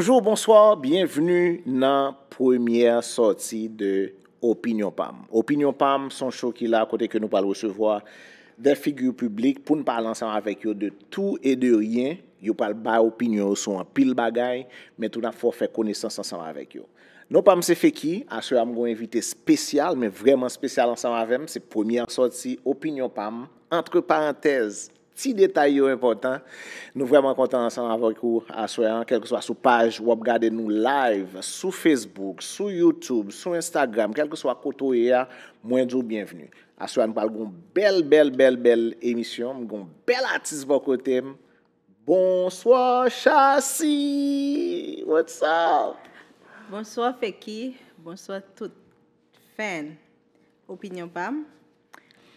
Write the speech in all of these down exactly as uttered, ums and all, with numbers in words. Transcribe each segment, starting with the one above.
Bonjou, bonswa, byenvni nan premyè sòti de Opinyon Pam. Opinyon Pam se yon show ki la kote ke nou pral resevwa de figi piblik pou n pale ansanm avèk yo de tou e de ryen. Yo pral bay opinyon yo sou anpil bagay, men tou n ap fè w fè konesans ansanm avèk yo. Non pa m se Feki, aswè a m gen yon envite espesyal, men vrèman espesyal ansanm avè m. Se premyè sòti Opinyon Pam, antre parantèz, ti detay yo enpòtan. Nou vrèman kontan ansanm avèk ou aswè an, kèlkeswa sou paj w ap gade nou live, sou Facebook, sou YouTube, sou Instagram, kèlkeswa kote w ye a, mwen di w byenvni. Aswè a nou pral gen yon bèl, bèl, bèl, bèl emisyon. M gen yon bèl atis bò kote m. Bonswa, Shassy! What's up? Bonswa, Feki. Bonswa, tout fan Opinyon Pam.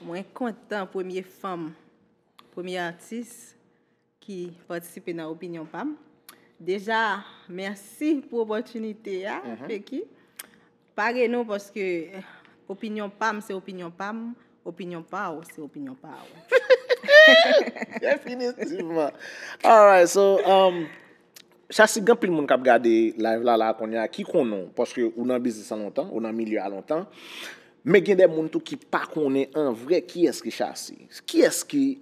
Mwen kontan, premye fanm, premye atis ki patisipe nan Opinyon Pam. Deja, mèsi pou opòtinite a, Feki. Pare nou, paske opinyon pam se opinyon pam, opinyon pa w se opinyon pa w. Definitivman. Alright, so, um, Shassy, gen anpil moun k ap gade live la, la kounye a, ki konnen w, paske ou nan biznis an lontan, ou nan milye a lontan. Men gen de moun tou ki pa konnen an vrè kiyès ki Shassy. Kiyès ki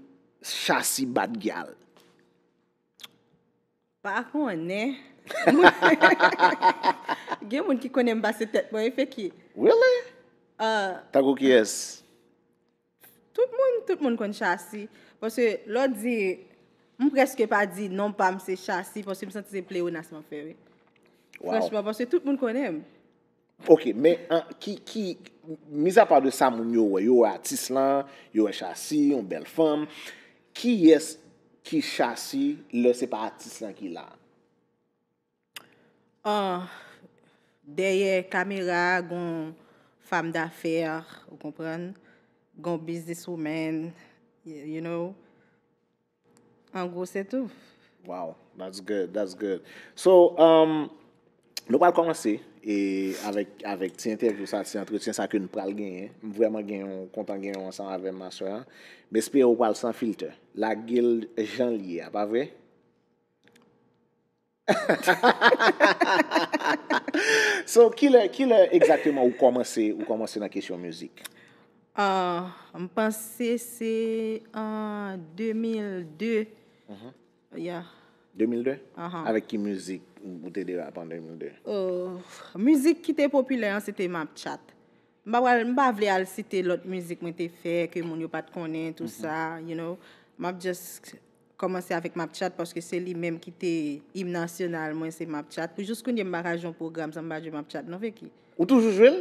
Shassy Bad Gyal? Pa konnen. Gen moun ki konnen m pase tèt mwen, e Feki. Really? Uh, Tankou kiyès? Tout moun, tout moun konn Shassy. Paske lè w di, m prèske pa di non pa m se Shassy, paske m santi se pleyonas m ap fè, wi. Wow. Franchman, paske tout moun konnen m. Ok, men an, ki, ki, mizapa de sa moun yo wè, yo wè atis lan, yo wè Shassy, yon bèl fanm. Kiyès ki Shassy lè se pa atis lan ki la? Ah, dèyè kamera, gon fanm dafè, ou konprann, gon businesswoman, you know. An gwo, se tou. Wow, that's good, that's good. So, um, nou pral kòmanse e avèk, avèk ti entèvyou sa, ti antretyen sa ke n pral genyen. M vrèman gen yon, kontan gen yon ansanm avè m aswè a. M espere ou pral san filtè. Lage l jan l ye a, pa vre? So, kilè, kilè egzakteman ou kòmanse, ou kòmanse nan kesyon mizik? Ah, m panse se an de mil de. Yeah. de mil de? Ahan. Avèk ki mizik ou te derape an de mil de? Oh, mizik ki te popilè an, se te Mapchat. M pa pral, m pa vle al site lòt mizik mwen te fè, ke moun yo pa t konnen, tou sa, you know. M ap just kòmanse avèk Mapchat, paske se li menm ki te im nasyonal mwen, se Mapchat. Pou jis kounye a, m pa ka jwe yon pwogram san m pa jwe Mapchat, non, Feki. Ou toujou jwe l?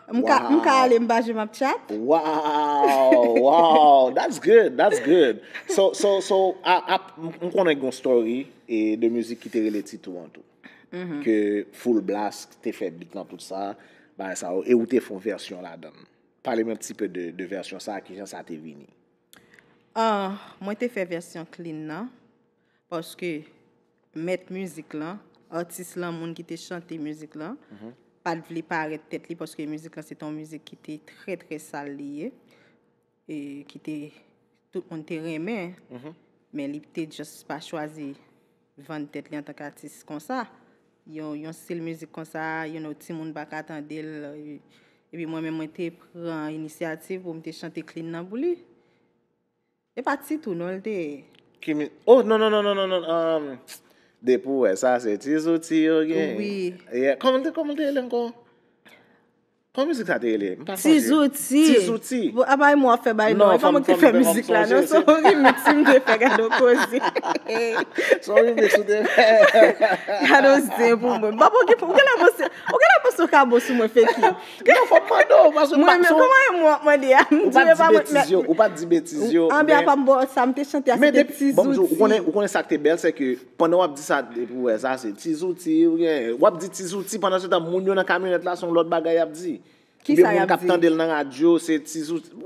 M ka, m ka ale, m pa jwe Mapchat. Wow, wow, that's good, that's good. So, so, so, a, a, m m konnen gen yon story e de mizik ki te rele tit ou an tou. Ke Full Blast te fè beat lan, tout sa, bagay sa yo, e ou te fè yon vèsyon ladan l. Pale m un petit peu de, de vèsyon sa, kijan sa te vini. Ah, mwen te fè vèsyon clean nan, paske mèt mizik lan, atis lan, moun ki te chante mizik lan, pa t vle parèt tèt li, paske mizik lan se te yon mizik ki te trè, trè sal li ye, e ki te, tout moun te renmen, men li te just pa chwazi vann tèt li antanke atis konsa. Yon, yon stil mizik konsa, you know, timoun pa ka tande l, e, epi mwen menm mwen te pran inisyativ pou m te chante clean nan pou li. E pa tit ou non, l te ye. Ki mi-, oh, non, non, non, non, non, non, um, depi w wè sa, se ti zouti yo gen. Wi. Yeah. Kòman te, kòman te rele ankò? Kòman mizik sa te rele? M pa Ti sonje. Zouti. Ti zouti. Bon, apa e mwen ap fè bay non, Non, e pa mwen ki te fè mizik la, non, se yon remix m te fè, gade yon koze. Se yon remix ou te fè. Gade yon zen pou mwen. M pa bon ki, ou genlè panse, ou genlè panse w ka bon sou mwen, Feki. Non, fò m mande w, paske m Mwen pa menm, son- kòman e mwen ap mande a? M Ou di pa e di pa mwen betiz yo, ou pa di betiz yo. Anbyen, pa m bò sa, m te chante a, se Men te depi, Ti bon, m di w, ou Zouti. Konnen, ou konnen sa k te bèl, se ke pandan w ap di sa, depi w wè sa, se ti zouti, ou gen, w ap di ti zouti, pandan se tan, moun yo nan kamyonèt la, se yon lòt bagay y ap di. Ki Oubyen sa y moun ap k ap di? Tande l nan radyo, se ti zouti. W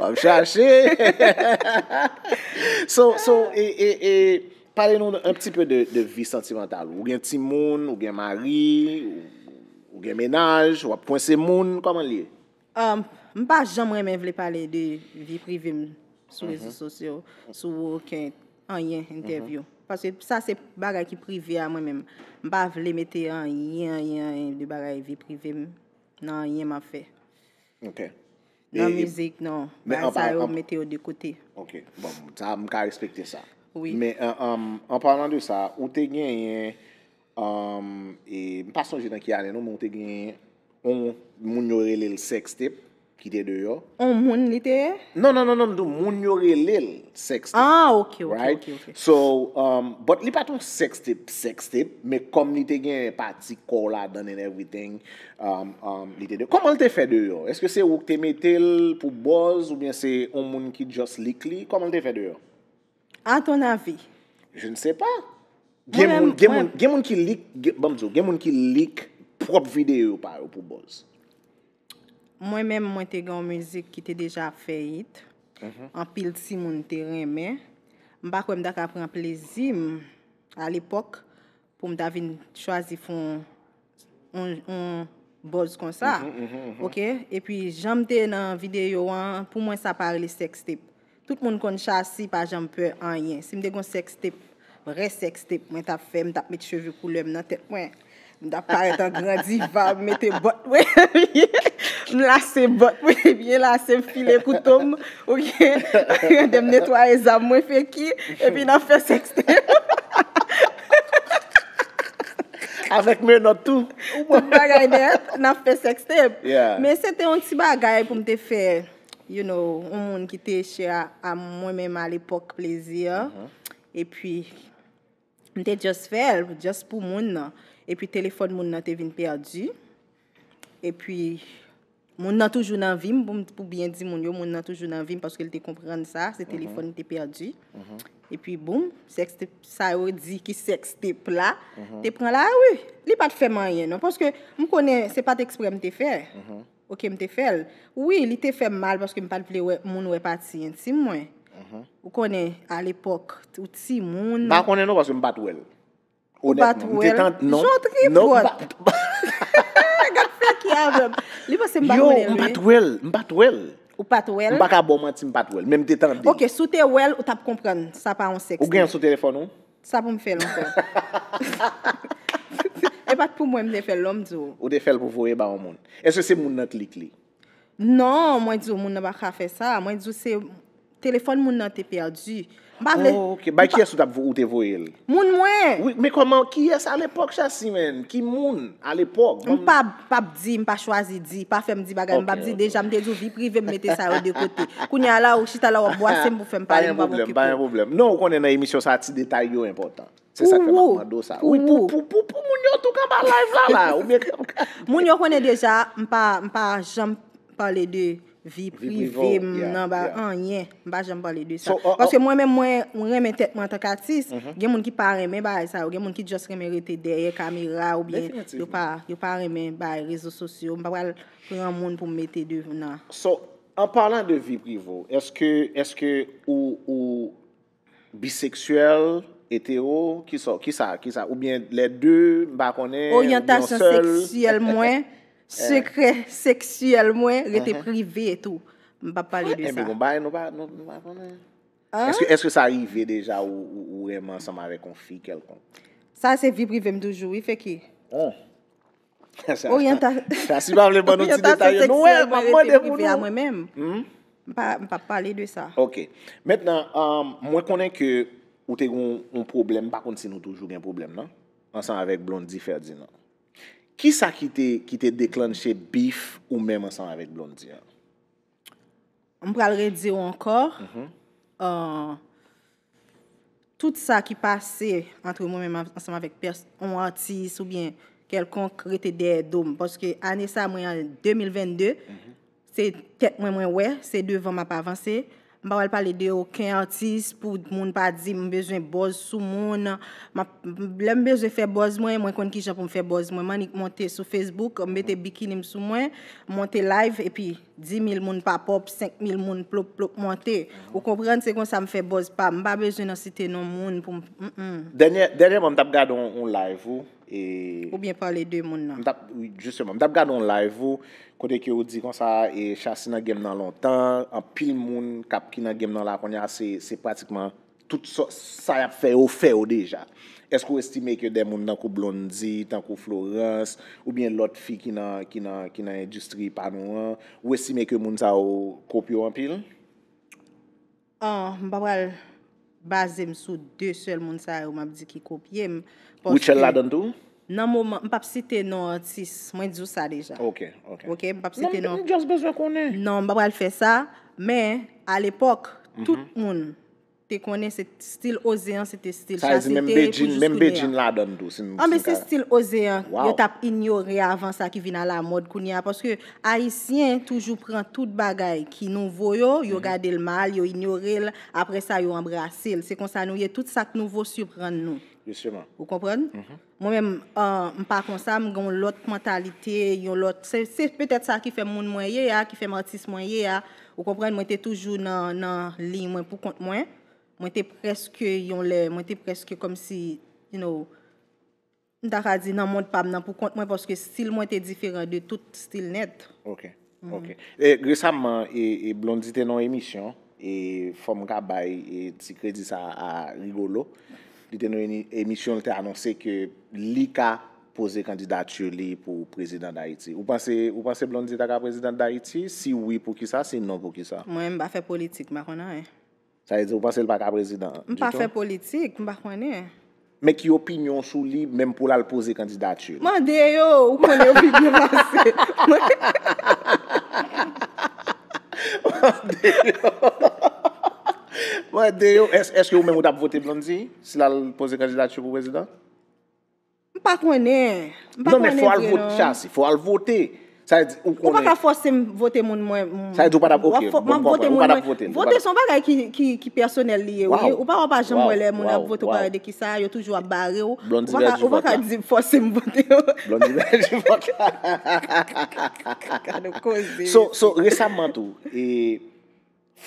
ap chache. So, so, e, e, e, pale nou un petit peu de, de vi santimantal. Ou gen timoun, ou gen mari, ou, ou gen menaj, w ap kwense moun, kòman l ye? Um, m pa janm renmen vle pale de vi prive m sou rezo sosyo, sou okenn anyen entèvyou. Paske sa se bagay ki prive a mwen menm. M pa vle mete anyen, anyen, anyen de bagay vi prive m nan anyen m ap fè. Ok. Nan mizik, non. Bagay sa yo, m mete yo de kote. Ok. Bon, sa, m ka respekte sa. Wi. Men, an, an, an palan de sa, ou te genyen, um, e, m pa sonje nan ki ane non, men ou te genyen yon moun yo rele l sextape, ki te deyò. On moun li te ye? Non, non, non, non, m di w moun yo rele l sextape. Ah, ok, ok, Right? ok, ok. So, um, but li pa t yon sextape, sextape, men kòm li te gen pati kò w ladan and everything, um, um, li te de. Kòman l te fè deyò? Èske se ou k te mete l pou buzz oubyen se yon moun ki just leak li? Kòman l te fè deyò? À ton avis? Je ne sais pas. Gen Mwen moun, menm, gen mwen moun, gen moun ki leak, gen, ban m di w, gen moun ki leak pwòp videyo pa yo pou buzz. Mwen menm, mwen te gen yon mizik ki te deja ap fè hit. Anpil timoun te renmen. M pa kwè m ta ka pran plezi m, alepòk, pou m ta vin chwazi fè yon, yon, yon buzz konsa. Ok? Epi, jan m te nan videyo an, pou mwen, sa pa rele sextape. Tout moun konn Shassy pa janm pè anyen. Si m te gon sextape, vrè sextape, mwen t ap fè, m t ap met cheve koulè m nan tèt mwen. M t ap parèt an gran diva, m mete bòt mwen. M lase bòt mwen, byen lase, m file kouto m. Ok? Epi m netwaye zam mwen feki, epi n ap fè sextape. Avèk menòt tou. Tout bagay nèt, n ap fè sextape. Yeah. Men se te yon ti bagay pou m te fè, you know, yon moun ki te chè a, a mwen menm alepòk plezi. Epi, m te just fè l, just pou moun nan. Epi, telefòn moun nan te vin pèdi. Epi, moun nan toujou nan vi m, pou, m- pou byen di moun yo, moun nan toujou nan vi m, paske l te konprann sa, se telefòn li te pèdi. Epi, boum, sextape, sa yo di ki sextape la, te pran lari. Li pa t fè m anyen, non, paske m konnen se pa t eksprè m te fè. Ok, m te fè l. Wi, li te fè m mal, paske m pa t vle wè, moun wè pati entim mwen. Ou konnen, alepòk, ou timoun. M pa konnen non, paske m pa t wè l. Ou pa t Onètman, m wè te l? tande, non. Jan Non, tripòt. m pa- Gad fè ki avè m. Li panse m pa Yo, konnen l, m pa wi. t wè l, m pa t wè l. Ou pa t wè l? M pa ka ba w manti, m pa t wè l, men m te tande. Ok, si w te wè l, ou t ap konprann sa pa yon sèks. Ou gen l sou telefòn ou? Sa pou m fè l ankò. E pa t pou mwen m te fè l, non, m di w. Ou te fè l pou voye ba yon moun. Èske se moun nan k lik li? Non, mwen di w, moun nan pa ka fè sa. Mwen di w, se telefòn moun nan te pèdi. M pa vle. Oh, ok. Bay kiyès ou t ap vo- ou te voye l? Moun mwen. Wi, men kòman, kiyès alepòk, Shassy, man? Ki moun alepòk? M pa, p ap di, m pa chwazi di, pa fè m di bagay, m p ap Ok, di ok. Deja, m te di w vi prive m mete sa yo de kote. Kounye a la, ou chita la, w ap bwase m pou fè m Pa pale, gen m p ap pwoblèm, okipe pa gen w. Pwoblèm. Non, ou konnen nan emisyon sa, ti detay yo enpòtan. Se sa k fè m ap Pou ou. mande w sa. Pou Wi, pou, ou. Pou, pou, pou moun yo tou k anba live la, la. Ou byen. Moun yo konnen deja, m pa, m pa janm pale de vi prive, prive m yeah, nan ba yeah. Anyen. M pa janm pale de sa. So, uh, uh, Paske mwen menm, mwen, mwen renmen tèt mwen antan k atis. Gen moun ki pa renmen bagay sa yo. Gen moun ki just renmen rete dèyè kamera oubyen Definitivman. yo pa, yo pa renmen bagay rezo sosyo. M pa pral pran moun pou m mete devan. So, an palan de vi prive w, èske, èske ou, ou biseksyèl, etero, kisa, kisa, kisa, oubyen lè de, m pa konnen, oubyen Oryantasyon sèl? Seksyèl mwen, sekrè seksyèl mwen, rete prive tou. M p ap pale de Ebyen, sa. Bon, bagay nou pa, nou, nou pa konnen. Hein? Èske, èske sa rive deja ou, ou, ou renmen ansanm avèk yon fi kèlkonk? Sa se vi prive m toujou, wi, Feki. Oh. Oryanta- Sa, si pa vle ban nou ti detay yo, nou wè, m ap mande pou prive a nou. Mwen menm. M pa, m p ap pale de sa. Ok. Mentnan, um, mwen konnen ke ou te gen yon pwoblèm, m pa konn si nou toujou gen pwoblèm, non? Ansanm avèk Blondy Ferdinand. Kisa ki te, ki te deklanche bif ou menm ansanm avèk Blondy an? M pral redi w ankò. Euh, tout sa ki pase antre mwen menm ansanm avèk pès- yon atis oubyen kèlkonk rete dèyè do m. Paske ane sa, mwen an de mil vennde, se tèt mwen mwen wè, se devan m ap avanse. M pa pral pale de okenn atis pou moun pa di m bezwen buzz sou moun. M ap, lè m bezwen fè buzz mwen, mwen konn kijan pou m fè buzz mwen. M annik monte sou Facebook, m mete bikini m sou mwen, m monte live, epi dis mil moun pop up, senk mil moun plop plop monte. Ou konprann, se konsa m fè buzz pa m. M pa bezwen nan site non moun pou m. Mm, mm. Dènyè, dènyèman, m t ap gade yon, yon live ou. E Oubyen pale de moun nan. M t ap, wi, jisteman, m t ap gade yon live ou, kote ke ou di konsa, e Shassy nan game nan lontan, anpil moun k ap, ki nan game nan la kounye a, se, se pratikman tout sa, sa y ap fè yo, fè yo deja. Èske w estime ke de moun tankou Blondy, tankou Florence, oubyen lòt fi ki nan, ki nan, ki nan endistri pa nou an, ou estime ke moun sa yo kopye w anpil? Ah, m pa pral baze m sou de sèl moun sa yo m ap di ki kopye m. Rutshelle ladan l tou? Nan moman, m p ap site non atis, mwen di w sa deja. Ok, ok. Ok, m p ap site non. Just bezwen konnen. Non, m pa pral fè sa, men alepòk, tout moun te konnen se stil Oze an, se te stil Chassi te, pou jis kounye a. Menm Bedjine ladan l tou, si m An, men se stil Oze an, yo t ap inyore avan sa ki vin alamòd kounye a, paske Ayisyen toujou pran tout bagay ki nouvo yo, yo gade l mal, yo inyore l, apre sa yo anbrase l. Se konsa nou ye, tout sa k nouvo siprann nou. Justement. Ou konprann? Mwen menm, ah, m pa konsa, m gen yon lòt mantalite, yon lòt, se, se petèt sa ki fè m moun mwen ye a, ki fè m atis mwen ye a. Ou konprann? Mwen te toujou nan, nan liy mwen pou kont mwen. Mwen te prèske yon lè, mwen te prèske kòmsi, you know, m ta ka di nan mond pa m nan pou kont mwen, paske stil mwen te diferan de tout stil nèt. Ok, ok. E, resaman, e, e Blondy te nan yon emisyon, e fò m ka bay, e, ti kredi sa a Rigolo. Li te nan yon emisyon, li te anonse ke li ka poze kandidati li pou prezidan Dayiti. Ou panse, ou panse Blondy ta ka prezidan Dayiti? Si wi, poukisa? Si non, poukisa? Mwen, m pa fè politik, m pa konn anyen. Sa vle di, ou panse l pa ka prezidan? M pa fè politik, m pa konnen. Men ki opinyon w sou li, menm pou l al poze kandidati li? Mande yo, ou konnen yo pi byen pase mwen. Mande yo. Mande yo, èske ou menm ou t ap vote Blondy si l al poze kandidati pou prezidan? M pa konnen. M pa konnen vre non. Non, men fò al vote, Chassi. Fò al vote. Sa vle di, ou konnen. Ou pa ka fòse m vote moun mwen. Sa vle di, ou pa t ap, ok. Bon, m konprann, ou pa t ap vote l. Vote se yon bagay ki, ki, ki pèsonèl li ye, wi. Ou pa, ou pa janm wè lè moun ap vote, ou pa wè de ki sa, yo toujou ap bare w. Ou pa ka, ou pa ka di fòse m vote yo. Blondy pèdi vòt la. Gade koze. So, so, resaman tou, e,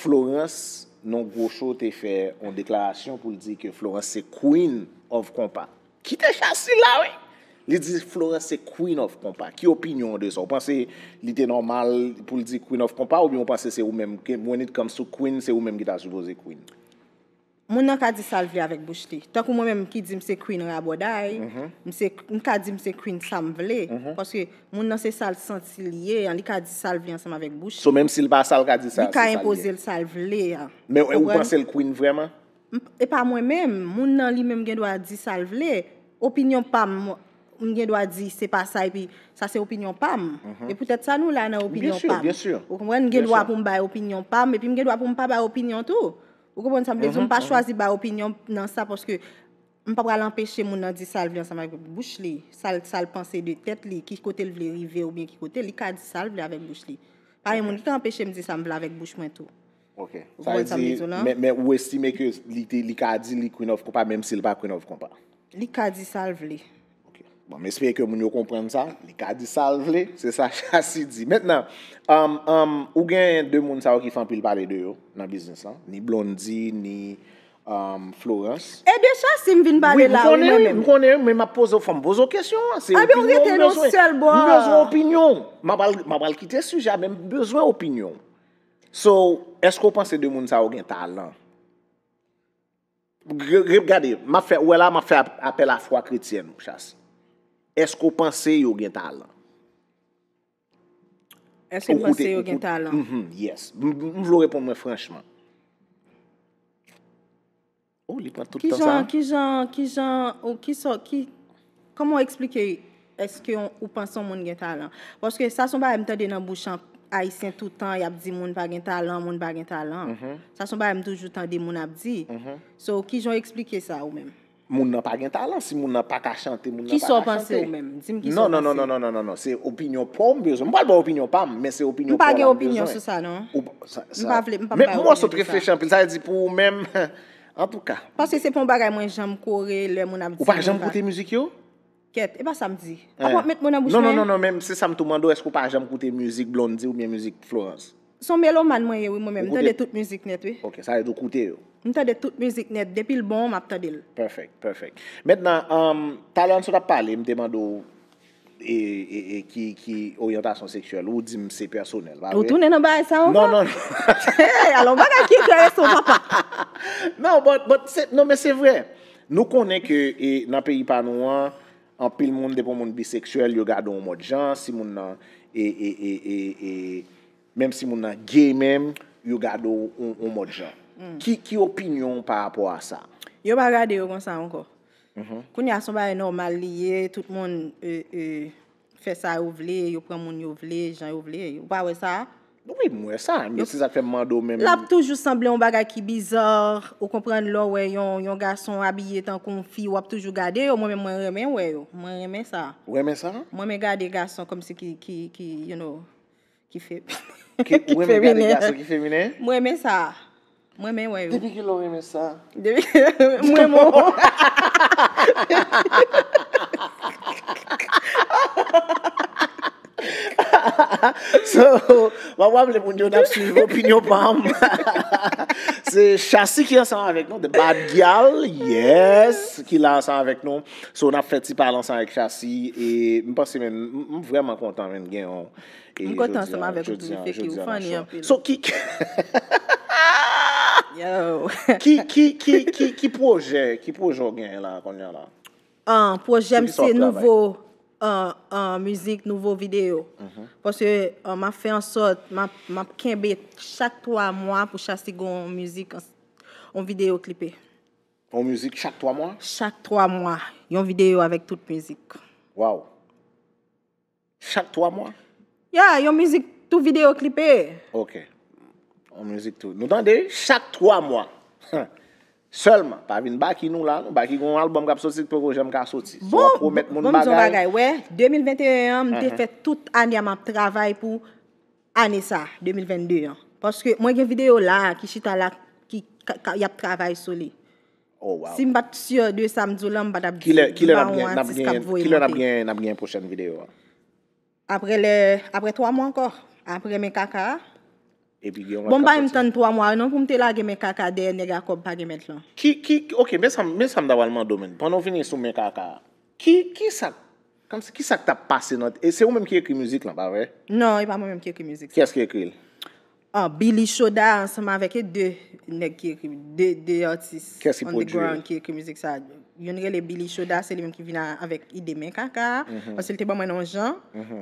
Florence, nan gwo show, te fè yon deklarasyon pou l di ke Florence se Queen of Konpa. Kite Chassi la, wi! Li di Florence se Queen of Konpa. Ki opinyon w de sa? Ou panse li te nòmal pou l di Queen of Konpa, oubyen ou panse se ou menm, ke when it comes to Queen, se ou menm ki ta sipoze Queen? Moun nan ka di sa l vle avèk bouch li. Tankou mwen menm ki di m se Queen Rabòday, m se, m ka di m se Queen sa m vle. Paske moun nan se sa l santi l ye, an, li ka di sa l vle ansanm avèk bouch li. So, menm si l pa sa l ka di sa, se sa l ye. Li ka enpoze l sa l vle a. Men ou panse l Queen vrèman? E pa mwen menm. Moun nan li menm gen dwa di sa l vle. Opinyon pa m, m gen dwa di se pa sa, epi sa se opinyon pa m. E poutèt sa nou la nan opinyon pa m. Ou konprann? M gen dwa pou m bay opinyon pa m, epi m gen dwa pou m pa bay opinyon tou. Ou konprann sa m vle di? M pa chwazi bay opinyon nan sa, paske m pa pral anpeche moun nan di sa l vle ansanm avèk bouch li, sa l, sa l panse de tèt li, ki kote l vle rive oubyen ki kote, li ka di sa l vle avèk bouch li. Pa gen moun ki ka anpeche m di sa m vle avèk bouch mwen tou. Ok. Sa vle di, men, men ou estime ke li te, li ka di li Queen of Konpa, menm si l pa Queen of Konpa? Li ka di sa l vle. Ok. Bon, m espere ke moun yo konprann sa. Li ka di sa l vle, se sa Chassi di. Mentnan, um, um, ou gen de moun sa yo ki fè anpil pale de yo nan biznis lan. Ni Blondy, ni, um, Florence. E de Chassi m vin pale la, wi, mwen menm. M konnen, men m ap poze w, fò m poze w kesyon an. Se opinyon m bezwen. M bezwen opinyon. M ap al, m ap al kite sijè a, men m bezwen opinyon. So, èske w panse de moun sa yo gen talan? Re-, re-, gade, m ap fè, ou wè la, m ap fè ap-, apèl a fwa kretyèn ou, Chassi. Èske w panse yo gen talan? Èske m panse yo gen talan? Mhm, yes. M, m, m vle w reponn mwen franchman. Oh, li pran tout tan sa. Kijan, kijan, kijan, ou ki sò, ki, kòman w eksplike èske yon, ou panse yon moun gen talan? Paske sa se yon bagay m tande nan bouch an, Ayisyen toutan, y ap di moun pa gen talan, moun pa gen talan. Sa se yon bagay m toujou tande moun ap di. So, kijan w eksplike sa ou menm? Moun nan pa gen talan, si moun nan pa ka chante, moun nan pa ka chante. Kisa w panse ou menm? Di m kisa w panse. Non, non, non, non, non, non, non, non. Se opinyon pa w m bezwen. M pral ba w opinyon pa m, men se opinyon pa w la m bezwen. M pa gen opinyon sou sa, non. M pa vle, m pa vle. Men m wè w sot reflechi anpil, sa vle di pou ou menm, antouka. Paske se pa yon bagay mwen janm kore lè moun ap di. Ou pa janm koute mizik yo? Kèt, e pa sa m di. Apa w ap met mo nan bouch mwen? Non, non, non, non, men se sa m tou mande w, èske w pa janm koute mizik Blondy oubyen mizik Florence? Se yon melomàn mwen ye, wi, mwen menm. M tande tout mizik nèt, wi. Ok, sa vle di w koute yo? M tande tout mizik nèt. Depi l bon, m ap tande l. Perfect, perfect. Mentnan, um, talè a n sot ap pale, m te mande w e, e, e ki, ki oryantasyon seksyèl ou, di m se pèsonèl, pa Ou vre? Tounen nan bagay sa ankò? Non, non, non. Hey, alò, bagay ki enterese w, papa. Non, but, but se, non, men se vre. Nou konnen ke e, nan peyi pa nou an, anpil moun, depi yon moun biseksyèl, yo gade yon mòd jan, si moun nan, e, e, e, e, e, menm si moun nan gay menm, yo gade yon, yon mòd jan. Ki, ki opinyon w pa rapò a sa? Yo pa gade yo konsa ankò. Kounye a se yon bagay nòmal li ye, tout moun e, e, fè sa yo vle, yo pran moun yo vle, jan yo vle. Ou pa wè sa? Wi, m wè sa, men se sa k fè m mande w menm. L ap toujou sanble yon bagay ki biza, ou konprann, lè w wè yon, yon gason abiye tankou yon fi, w ap toujou gade yo, mwen menm mwen renmen wè yo, mwen renmen sa. Ou renmen sa? Mwen renmen gade gason kòmsi ki, ki, ki, you know, ki fe... Ki, ou renmen gade gason ki feminen? Mwen renmen sa. Mwen renmen wè yo. Depi kilè w renmen sa? Depi mwen mwen. So, m ap raple moun yo n ap swiv opinyon pa m. Se Chassi ki ansanm avèk nou, The Bad Gyal, yes, ki la ansanm avèk nou. So, n ap fè ti pale ansanm avèk Chassi, e m panse, men, m m vrèman kontan, men, gen yon. M kontan ansanm avèk ou tou, Feki, ou funny anpil. So, ki, Yo. ki, ki, ki, ki, ki pwojè, ki pwojè w genyen la, kounye a la? Ah, pwojè m Sou ki sa w se ap travay? Nouvo ah, ah, mizik, nouvo videyo. Paske ah, m ap fè an sòt, m ap, m ap kenbe chak twa mwa pou Chassi gen yon mizik, yon videyo klipe. Yon mizik chak twa mwa? Chak twa mwa, yon videyo avèk tout mizik. Wow. Chak twa mwa? Ya, yon mizik, tou videyo klipe. Ok. Yon mizik tou. Nou tande, chak twa mwa. Sèlman, pa vin baki nou la, nou baki gen yon albòm k ap soti k poko janm ka soti. So, w ap pwomèt moun Bon, m di yon bagay. Bagay, wè, de mil venteyen an, m te fè tout ane a m ap travay pou ane sa, de mil vennde an. Paske mwen gen videyo la, ki chita la, ki ka- ka- y ap travay sou li. Oh, wow. Si m pa t si de sa m di w la, m pa t ap di Kilè, kilè n ap m pa gen, yon n ap atis k ap gen, voye kilè n ap monte. Gen, n ap gen pwochèn videyo a? Apre lè, apre twa mwa ankò. Apre men kaka a. Epi gen yon Bon, lòt m pa k ap menm soti? Tann twa mwa non pou m te lage men kaka dèyè nèg a kòb pa gen mèt lan. Ki, ki, ok, men sa, m- men sa m ta pral mande w, men. Pandan w vini sou men kaka, ki, ki sa, kòmsi, ki sa k t ap pase nan, e se ou menm ki ekri mizik lan, pa vre? Non, e pa mwen menm ki ekri mizik. Kiyès ki ekri l? Ah, Billy Choda ansanm avèk e de nèg ki ekri, de, de atis Kiyès ki pwodui l? Underground ki ekri mizik sa. Youn rele Billy Choda, se li menm ki vin a- avèk ide men kaka. Paske l te ban mwen yon jan,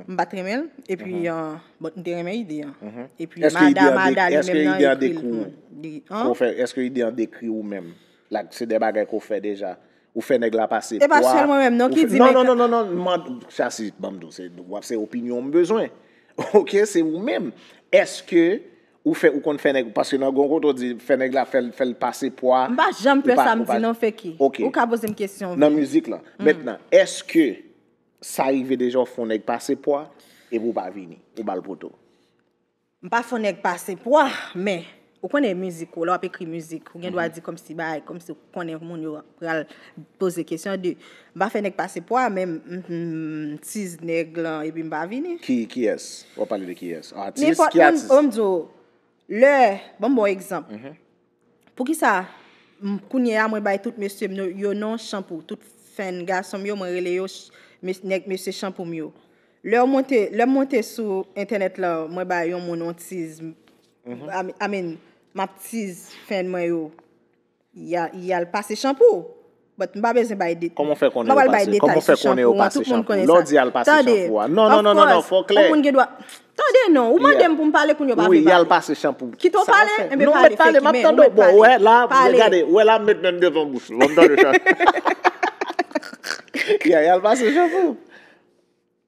m pa t renmen l. Epi, ah, bon, m te renmen ide an. Epi Èske ide Mada, an de- Mada li èske menm nan ide an ekri l dekri pou ou? Li- Ou fè, èske ide an dekri ou menm? Like, se de bagay ke w fè deja. Ou fè nèg la pase E pa pwa, sèlman menm non ou ki fè- di Non, men non, ka- non, non, non, man, Chassi, ban m di w, se, w ap, se opinyon m bezwen. Ok, se ou menm. Èske ou fè, ou konn fè nèg, paske nan gon kote w di fè nèg la fè l, fè l pase pwa. M pa janm fè sa m di non, Feki. Ok. Ou ka poze m kesyon. Nan mizik lan. Mentnan, èske sa rive deja w fè yon nèg pase pwa epi w pa vini, ou ba l poto? M pa fè yon nèg pase pwa, men ou konnen mizik ou, lè w ap ekri mizik, ou gen dwa di kòmsi bagay, kòmsi ou konnen moun yo pral poze kesyon de. M pa fè nèg pase pwa, men m, m, m tiz nèg lan epi m pa vini. Ki, kiyès? W ap pale de kiyès? Atis? Nenpòt Ki moun, atis? Bon, m di w, lè, ban m ba w egzanp. Poukisa m- kounye a mwen bay tout mesye m yo, yo non chanpou, tout fèn gason m yo, mwen rele yo ch- mes- nèg mesye chanpou m yo. Lè w monte, lè m monte sou entènèt la, mwen bay yon moun yon tiz, I mean, m ap tiz fèn mwen yo, y a- y al pase chanpou. But m pa bezwen bay de- Kòman w fè konnen m pa yo pral bay pase? Detay Kòman w fè sou konnen yo chanpou an, pase tout moun chanpou? konnen Lè w sa. Di al pase Tande, chanpou a. Non, non, of non, non, non, course, fò klè. Yon moun gen dwa. Tande non, ou mande m pou m pale kounye a, w pa Wi, vle y al pale. Pase chanpou. Kite w Sa w pale, fè? Enben Non, pale, mèt pale, Feki, m ap men tande ou w. mèt Bon, pale. Wè la, Pale. Gade, wè la, m met men devan bouch ou. Ban m tande sa. Ya, y al pase chanpou.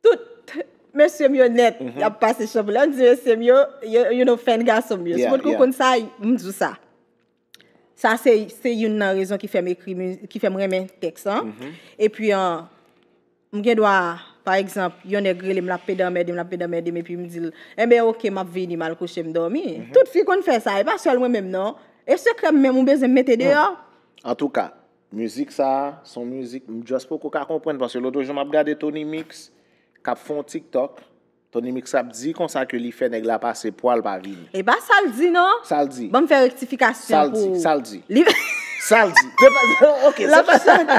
Tout mesye m yo nèt, y ap pase chanpou. Lè m di mesye m yo, yo, you know, fèn gason m yo. Yeah, Si moun yeah. Konn sa, m di w sa. Sa se, se youn nan rezon ki fè m ekri, miz- ki fè m renmen tèks lan. Epi, an, m gen dwa, pa egzanp, yon nèg rele m, l ap pede anmède m, l ap pede anmède m, epi m di l, enben, oke, m ap vini, m al kouche, m dòmi. Tout fi konn fè sa, e pa sèl mwen menm, non. E sekrè m menm, ou bezwen m mete deyò? Antouka, mizik sa a, se yon mizik, m just poko ka konprann, paske lòt jou m ap gade Tony Mix, k ap fè yon TikTok, Tony Mix ap di konsa ke li fè nèg la pase pwa l pa vini. E pa sa l di, non. Sa l di. Ban m fè rektifikasyon Sa l di, pou ou. Sa l di. Li- Sa l di. Se pa, ok, L se ap pa sa. Chante.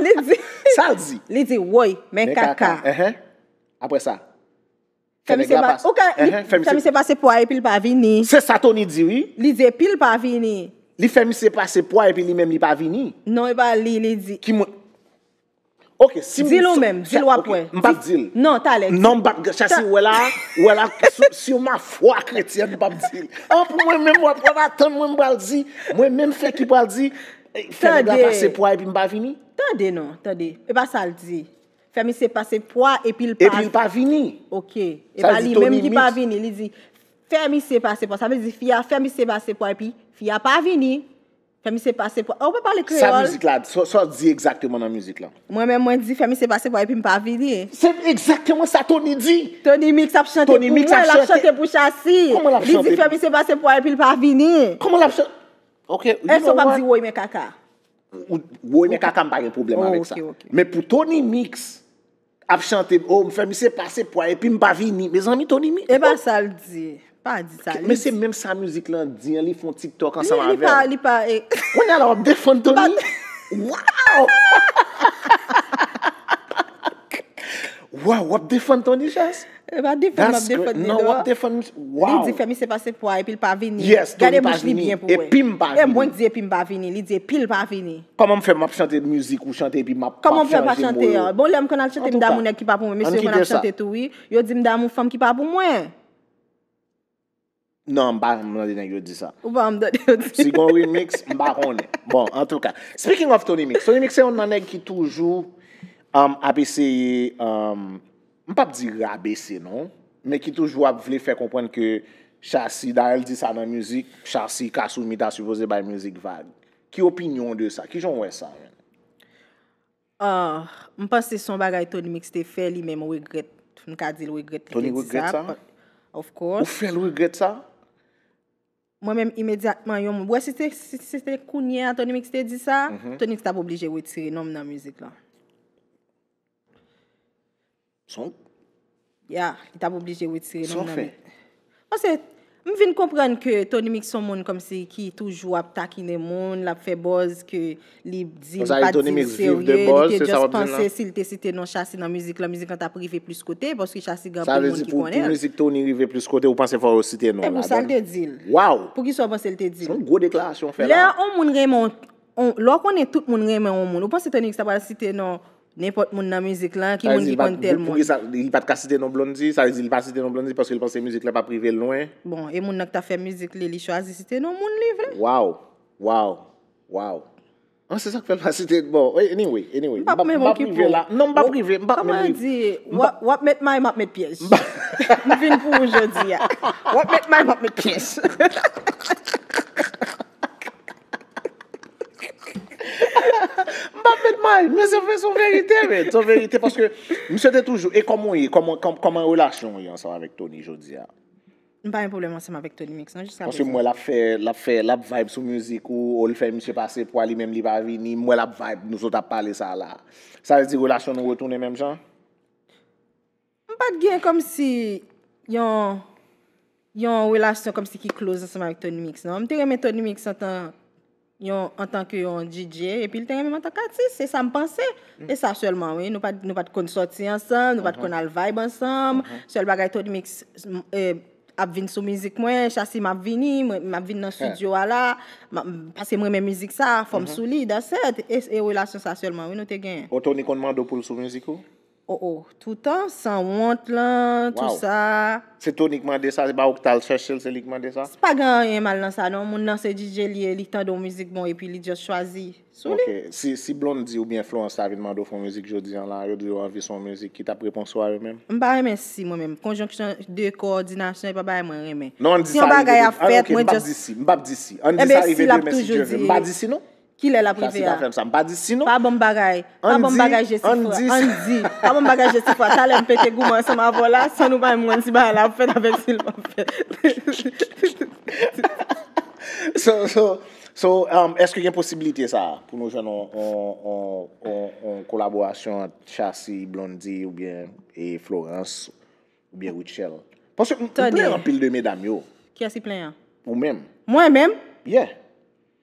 Li di. Sa l di. Li di, woy, men kaka. Enhen. Apre sa. Fè misye pa, ou ka, li, fè misye pase pwa epi l pa vini. Se sa Tony di, wi. Li di epi l pa vini. Li fè misye pase pwa epi li menm li pa vini. Non, e pa li, li di. Ki mwen. Ok, si m. Di l ou menm, di l w ap wè. M p ap di l. Non, talè. Non, m p ap. Chasi, ou wè la, ou wè la, sur ma foi chrétienne, m p ap di l. An, pou mwen menm, w ap, w ap atann mwen, m pral di. Mwen menm, fè ki pral di. Fè nèg la pase pwa epi m pa vini. Tande non, tande. E pa sa l di. Fè misye pase pwa epi l pa. Epi l pa vini. Ok. E pa li menm ki pa vini. Li di, fè misye pase pwa. Sa vle di, fi a fè misye pase pwa epi fi a pa vini. Fè misye pase pwa. Ou pa pale kreyòl. Sa mizik la, sa w di egzakteman nan mizik la? Mwen menm, mwen di, fè misye pase pwa epi m pa vini. Se egzakteman sa Tony di. Tony Mix ap chante pou mwen, l ap chante pou Chasi. Li di, fè misye pase pwa epi l pa vini. Kòman l ap chante? Ok, you know what? Èske w p ap di, woy, men kaka? Woy, men kaka, m pa gen pwoblèm avèk sa. Men pou Tony Mix ap chante, oh, m fè misye pase pwa epi m pa vini. Mezanmi, Tony Mix. E pa sa l di. Pa di sa. Men se menm sa mizik lan di an, li fè yon TikTok ansanm avè l. Li pa. Kounye a la w ap defann Tony. Wow! Wow, w ap defann Tony Chas? E pa defann m ap defann li non. W ap defann. Wow. Li di fè misye pase pwa epi l pa vini. Yes, Tony pa vini. Gade bouch li byen pou wè. Epi m pa vini. E mwen k di epi m pa vini, li di epi l pa vini. Kòman m fè m ap chante mizik ou chante epi m ap chanje mo? Kòman m fè m pa chante? Bon, lè m konn al chante m damou nèg ki pa pou mwen, mesye yo konn ap chante tou wi. Yo di m damou fanm ki pa pou mwen. Non, m pa janm tande nèg yo di sa. Ou pa janm tande yo di. Si gon remix, m pa konnen. Bon, antouka. Speaking of Tony Mix, Tony Mix se youn nan nèg ki toujou um, ap eseye, um, m p ap di rabese non, men ki toujou ap vle fè konprann ke Chasi, dayè l di sa nan mizik, Chasi Kasumi ta sipoze bay mizik vag. Ki opinyon w de sa? Kijan w wè sa, menn? Ah, m panse se yon bagay Tony Mix te fè, li menm regrèt. M ka di l regrèt li te di sa. Tony regrèt sa? Of course. Ou fè l regrèt sa? Mwen menm imedyatman yon moun. Wè si te, si, si te kounye a Tony Mix te di sa, Tony Mix t ap oblije retire non m nan mizik lan. Son. Ya, li t ap oblije retire non m nan mizik. Paske m vin konprann ke Tony Mix se yon moun kòmsi ki toujou ap takinen moun, l ap fè buzz, ke li di l pa t di l serye, li te just panse si l te site non Chasi nan mizik lan, mizik lan t ap rive plis kote, paske Chasi gen anpil moun ki konnen l. Sa vle di pou, pou mizik Tony rive plis kote, ou panse fò yo site non l ladan l? E pou sa l te di l. Wow! Poukisa w panse l te di l? Se yon gwo deklarasyon w fè la. Lè yon moun renmen yon, lè w konnen tout moun renmen yon moun, ou panse Tony Mix ta pral site non nenpòt moun nan mizik lan, ki moun ki konn tèl moun. Poukisa li pa t ka site non Blondy? Sa vle di li pa site non Blondy paske li panse mizik la p ap rive l lwen? Bon, e moun nan ki t ap fè mizik li, li chwazi site non moun li vle. Wow! Wow! Wow! An, se sa k fè l pa site. Bon, anyway, anyway. M p ap, m p ap rive la. Non, m p ap rive. M p ap menm rive. Kòman di, w ap, w ap met may, m ap met pyès. M vin pou ou jodi a. W ap met may, m ap met pyès. M p ap met may, men se vre, se yon verite, men. Se yon verite, paske misye te toujou. E kòman w ye? Kòman, kòman, kòman relasyon w ye ansanm avèk Tony jodi a? M pa gen pwoblèm ansanm avèk Tony Mix, non, jiska prezan. Paske m wè l ap fè, l ap fè, l ap vibe sou mizik ou, ou l fè misye pase pwa, li menm li pa vini, m wè l ap vibe, nou sot ap pale sa la. Sa vle di relasyon nou retounen menm jan? M pa t gen kòmsi yon, yon relasyon kòmsi ki close ansanm avèk Tony Mix, non. M te renmen Tony Mix antan yon, antanke yon D J, epi l te renmen m antanke atis, se sa m panse. E sa sèlman, wi. Nou pa t, nou pa t konn sòti ansanm, nou pa t konn al vibe ansanm. Sèl bagay Tony Mix, m, e, ap vin sou mizik mwen, Chasi m ap vini, mwen, m ap vin nan estidyo a la, m ap, paske m renmen mizik sa, fò m sou li, that's it. E, e relasyon sa sèlman, wi, nou te genyen. O, Tony konn mande w pou l sou mizik ou? O, o, toutan, sanwont lan, tou sa. Se Tony k mande sa, se pa ou k t al chèche l, se li k mande sa? Pa gen anyen mal nan sa, non. Moun nan se D J li ye, li tande yon mizik bon, epi li just chwazi sou li. Ok, si, si Blondy oubyen Florence ta vin mande w fè yon mizik jodi a la, yo di yo anvi se yon mizik, ki t ap repons ou a yo menm? M pa renmen si mwen menm. Konjonksyon de kowòdinasyon, e pa bagay mwen renmen. Non, ann di sa rive demen. Si yon bagay ap fèt, mwen just. M p ap di si, m p ap di si. Ann di sa rive demen, si Dye vle. M pa di si, non. Kilè l ap rive a? Chasi pa fè m sa. M pa di si non. Pa ban m bagay. Pa ban m bagay Jesifra. Ann di. Pa ban m bagay Jesifra. Talè m pete goumen ansanm avè w la, san nou pa menm konn si bagay la ap fèt avèk si l p ap fèt. So, so, so, um, èske gen posiblite sa pou nou jwenn on, on, on, on, on kolaborasyon ant Chasi, Blondy oubyen, e, Florence oubyen Rutshelle? Paske m, m plenyen anpil de medam yo. Kiyès ki plenyen? Ou menm. Mwen menm? Yeah.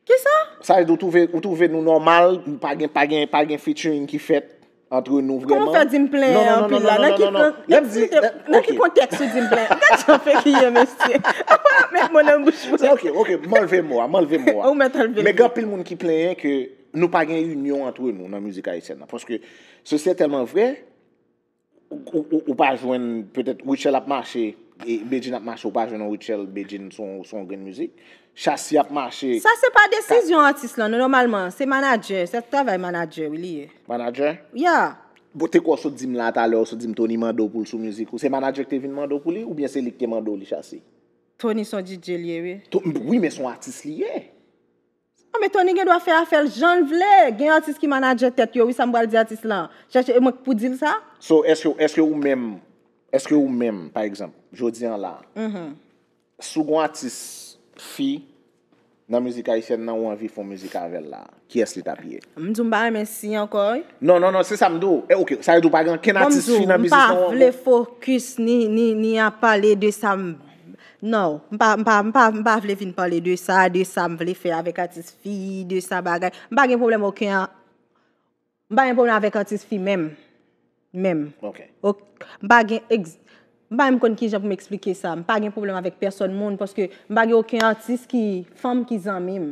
Kisa? Sa vle di ou twouve, ou twouve nou nòmal, pa gen, pa gen, pa gen featuring ki fèt? Antre nou vrèman. Kòman w fè di m plenyen anpil la? Nan ki, nan ki kontèks ou di m plenyen? Gad jan fake li ye, mesye. Ou pa met mo nan bouch mwen. Ok, ok, m anlve mo a, m anlve mo a. Ou mèt anlve l. Men gen anpil moun ki plenyen ke nou pa gen inyon antre nou nan mizik ayisyèn nan. Paske, se, se tèlman vre, ou, ou, ou pa jwenn, petèt, Rutshelle ap mache, e Bedjine ap mache, ou pa jwenn yon Rutshelle, Bedjine se yon, se yon grenn mizik. Chassi ap mache. Sa se pa desizyon atis lan, non, nòmalman. Se manadjè, se travay manadjè, wi, li ye. Manadjè? Yeah. Bon, te kwè w sot di m la talè, w sot di m Tony mande w pou l sou mizik ou. Se manadjè ki te vin mande w pou li, oubyen se li ki te mande w li, Chassi? Tony se yon D J li ye, wi. To-, wi, men se yon atis li ye. Ah, men Tony gen dwa fè afè l jan l vle. Gen atis ki manadjè tèt yo, wi, sa m pral di atis lan. Chèche, e mwen k pou di l sa? So, èske, èske ou menm, èske ou menm, pa egzanp, jodi an la, si w gon atis fi nan mizik ayisyèn nan, ou anvi fè yon mizik avè l la, kiyès li t ap ye? M di w m pa renmen si ankò, wi. Non, non, non, se sa m di w. E, ok, sa vle di w pa gen ankenn atis fi nan biznis lan? Bon, m di w, m pa vle fokis ni, ni, ni ap pale de sa m, non, m pa, m pa, m pa, m pa vle vin pale de sa, de sa m vle fè avèk atis fi, de sa bagay. M pa gen pwoblèm okenn, m pa gen pwoblèm avèk atis fi menm. Menm. Ok. Ok, m pa gen ex-, m pa menm konn kijan pou m eksplike sa. M pa gen pwoblèm avèk pèsòn moun, paske m pa gen okenn atis ki, fanm ki zanmi m.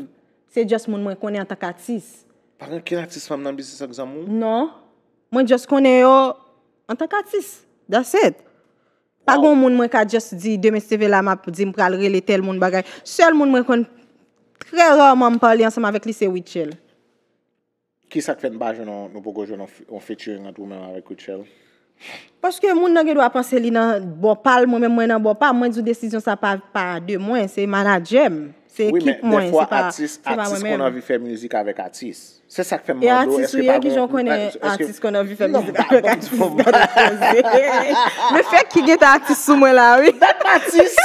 Se just moun mwen konnen antank atis. Pa gen okenn atis fanm nan biznis ak zanmi w? Non. Mwen just konnen yo antank atis. That's it. Pa gen yon moun mwen ka just di, demen si Dye vle la, m ap di m pral rele tèl moun bagay. Sèl moun mwen konn trè rarman m pale ansanm avèk li, se Rutshelle. Kisa k fè n pa jwenn yon, nou poko jwenn yon f-, yon featuring ant ou menm avèk Rutshelle? Paske moun nan gen dwa panse li nan bò pa l, mwen menm mwen nan bò pa m. Mwen di w desizyon sa pa, pa de mwen, se manadjè m, se ekip mwen, se pa, se pa mwen menm. Wi, men dèfwa atis, atis konn anvi fè mizik avèk atis. Se sa k fè m mande w, èske pa gon, èske... E atis ou ye, kijan w konnen atis konn anvi fè mizik avèk atis? Gade poze. Men fake ki gentan atis sou mwen la, wi. Dat m atis.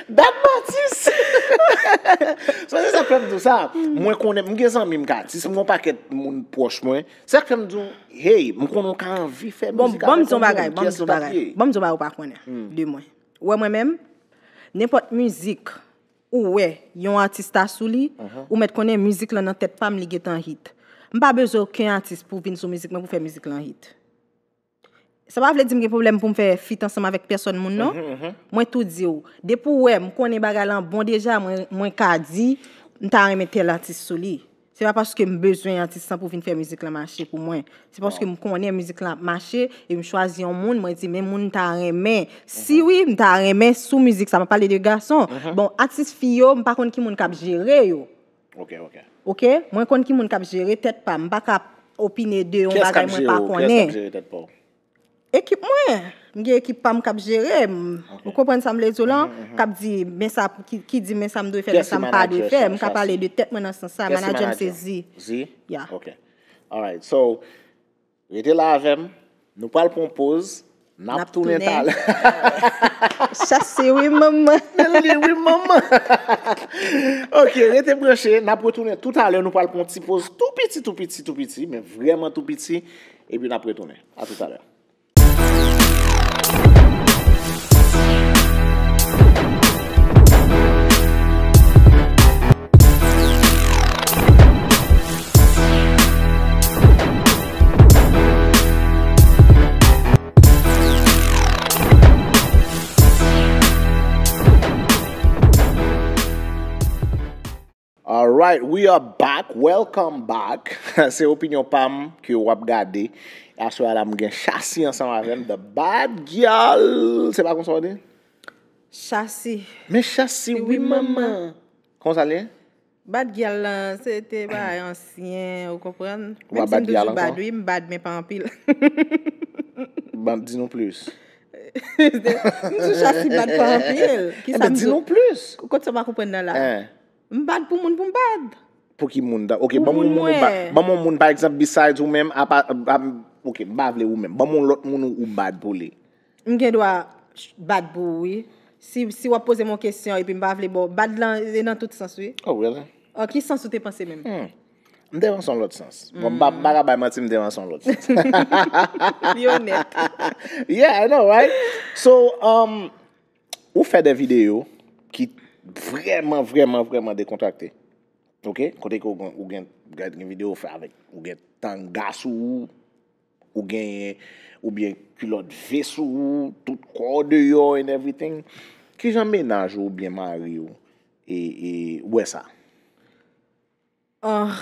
Dat m atis. So, se sa k fè m di w sa. Mwen konnen, m gen zanmi m k atis, m gen yon pakèt moun pwòch mwen. Se sa k fè m di w, hey, m konnen w ka anvi fè mizik avèk yon moun, kiyès li t ap ye? Bon, ban m di w yon bagay, ban m di w yon bagay ou pa konnen de mwen. Ou wè mwen menm, nenpòt mizik ou wè yon atis ta sou li, ou mèt konnen mizik lan nan tèt pa m li gentan hit. M pa bezwen okenn atis pou vin sou mizik mwen pou fè mizik lan hit. Sa pa vle di m gen pwoblèm pou m fè feat ansanm avèk pèsòn moun, non. Mwen tou di w, depi w wè m konnen bagay lan bon deja, mwen, mwen ka di, m ta renmen tèl atis sou li. Se pa paske m bezwen atis lan pou vin fè mizik lan mache pou mwen. Se paske m konnen mizik lan ap mache, e m chwazi yon moun, mwen di, men moun m ta renmen. Si wi, m ta renmen sou mizik sa, m ap pale de gason. Bon, atis fi yo, m pa konn ki moun k ap jere yo. Ok, ok. Ok? Mwen konn ki moun k ap jere tèt pa m. M pa ka opine de yon bagay mwen pa konnen. Kiyès k ap jere w? Kiyès k ap jere tèt pa w? Ekip mwen. M gen ekip pa m k ap jere m. Ok. Ou konprann sa m vle di w lan? K ap di, men sa, ki, ki di, men sa m dwe fè, men sa m pa dwe fè. M ka pale de tèt mwen nan sans sa. Manadjè m se Zi. Zi? Yeah. Ok. Alright. So, rete la avè m. Nou pral pran yon poz. N ap tounen talè. Chase wi manman. Men li wi manman. Ok, rete branche. N ap retounen toutalè. Nou pral pran yon ti poz tou piti, tou piti, tou piti, men vrèman tou piti. Epi n ap retounen. A toutalè. Alright, we are back. Welcome back. Se opinyon pa m ke w ap gade. Aswè a la, m gen Chasi ansanm avè m, the bad gyal. Se pa konsa w di? Chasi. Men Chasi, wi, manman. Konsa l ye? Bad gyal lan, se te bagay ansyen, ou konprann? Menm si m toujou bad, wi, m bad, men pa anpil. Ban, di nou plis. M di Chasi bad pa anpil. Kisa m di? Di nou plis. Kot sa w pa konprann nan la? M bad pou moun pou m bad. Pou ki moun? Ok, ban m yon moun ou bad. Ban m yon moun, pa egzanp, besides ou menm, apa, ok, m pa vle ou menm. Ban m yon lòt moun ou, ou bad pou li. M gen dwa bad pou ou, wi. Si, si w ap poze m yon kesyon epi m pa vle ba w, bad lan e nan tout sans, wi. Oh, really? An ki sans ou te panse menm? M te panse yon lòt sans. Bon, m pa, m pa ka bay manti, m te panse yon lòt sans. Li onèt. Yeah, I know, right? So, um, ou fè de videyo ki vrèman, vrèman, vrèman dekontrakte. Ok, kote ke ou gen, ou gen, gen videyo ou fè avèk, ou gen tanga sou ou, ou genyen, oubyen kilòt V sou ou, tout kò w deyò and everything. Kijan mennaj ou oubyen mari w e, e wè sa? Ah,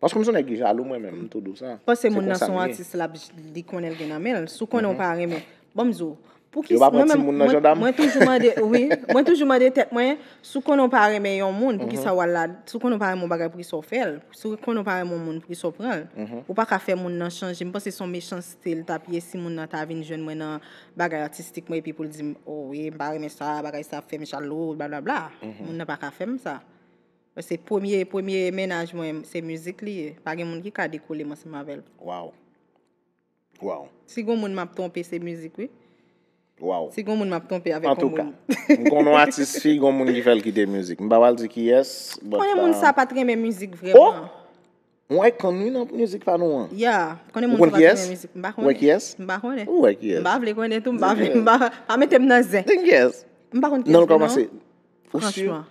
Paske m se yon nèg ki jalou mwen menm, m tou di w sa. Panse Se moun nan konsa se yon m ye. Atis l ap li konnen l gen nan men l. Si w konnen w pa renmen, ban m di w, pou ki Yo pa mwen pran menm, timoun nan mwen, jandam? Mwen toujou mande, wi, mwen toujou mande tèt mwen, si w konnen w pa renmen yon moun, pou ki sa w al la, si w konnen w pa renmen yon bagay, pou ki sa w fè l? Si w konnen w pa renmen yon moun, pou ki sa w pran l? Ou pa ka fè moun nan chanje. M panse se yon mechanste l t ap ye si moun nan ta vin jwenn mwen nan bagay atistik mwen, epi pou l di m, oh, wi, m pa renmen sa, bagay sa ap fè m jalou, blablabla. Moun nan pa ka fè m sa. Paske premye, premye mennaj mwen, se mizik li ye. Pa gen moun ki ka dekole m ansanm avè l. Wow. Wow. Si gon moun m ap twonpe, se mizik, wi. Wow. Si gon moun m ap twonpe avèk An yon tou ka, moun. M konnen yon atis fi, gon moun ki fè l kite mizik. M pa pral di kiyès, but, Konnen moun um, sa pa t renmen mizik vrèman. Yon icon wi nan mizik pa nou an. Ya, konnen Ou moun konn sa pa t kiyès? Renmen mizik. M pa Ou wè konnen. Kiyès? M pa konnen. Ou wè kiyès? M pa vle konnen tou, m pa vle, m pa, pa mete m nan zen. Di kiyès? M pa konn kiyès. Non, nou Tou, non. Kòmanse. Ou si? Franchman,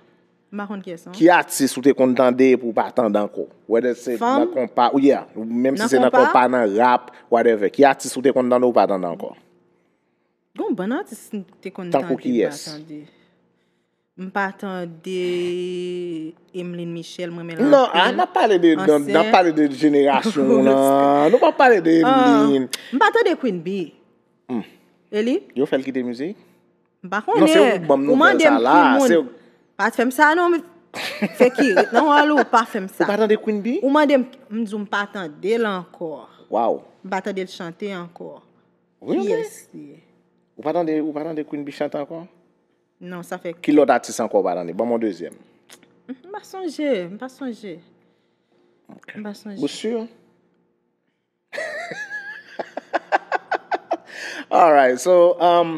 m pa konn kiyès, non. Ki atis ou te konn tande pou w pa tande ankò? Whether se Fanm? Nan konpa, ou yeah, menm si Nan se nan konpa? Konpa, nan rap, whatever. Ki atis ou te konn tande ou pa tande ankò? Gon bann atis m te konn Tankou tande, m pa kiyès? Tande. M pa tande Emeline Michel, mwen men Non, ah, n ap pale de, nan, n ap pale de jenerasyon w lan. Nou pa pale de Emeline. M pa tande Queen B. Eli? Yo fè l kite mizik? M pa Non, se ou konnen. k ban m Ou nouvèl mande sa m la. Ki moun. Se ou- Pa t fè m sa, non. Fè ki ret nan wòl ou, pa fè m Ou sa. Pa tande Queen B? Ou mande m, m di w m pa tande l ankò. Wow. M pa tande l chante ankò. Really? Kiyès li ye? Ou pa tande, ou pa tande Queen B chante ankò? Non, sa fè Ki lòt atis ankò ou pa tande? Ban m yon dezyèm. M pa sonje, m pa sonje. M pa sonje. Ou si? Alright, so, um,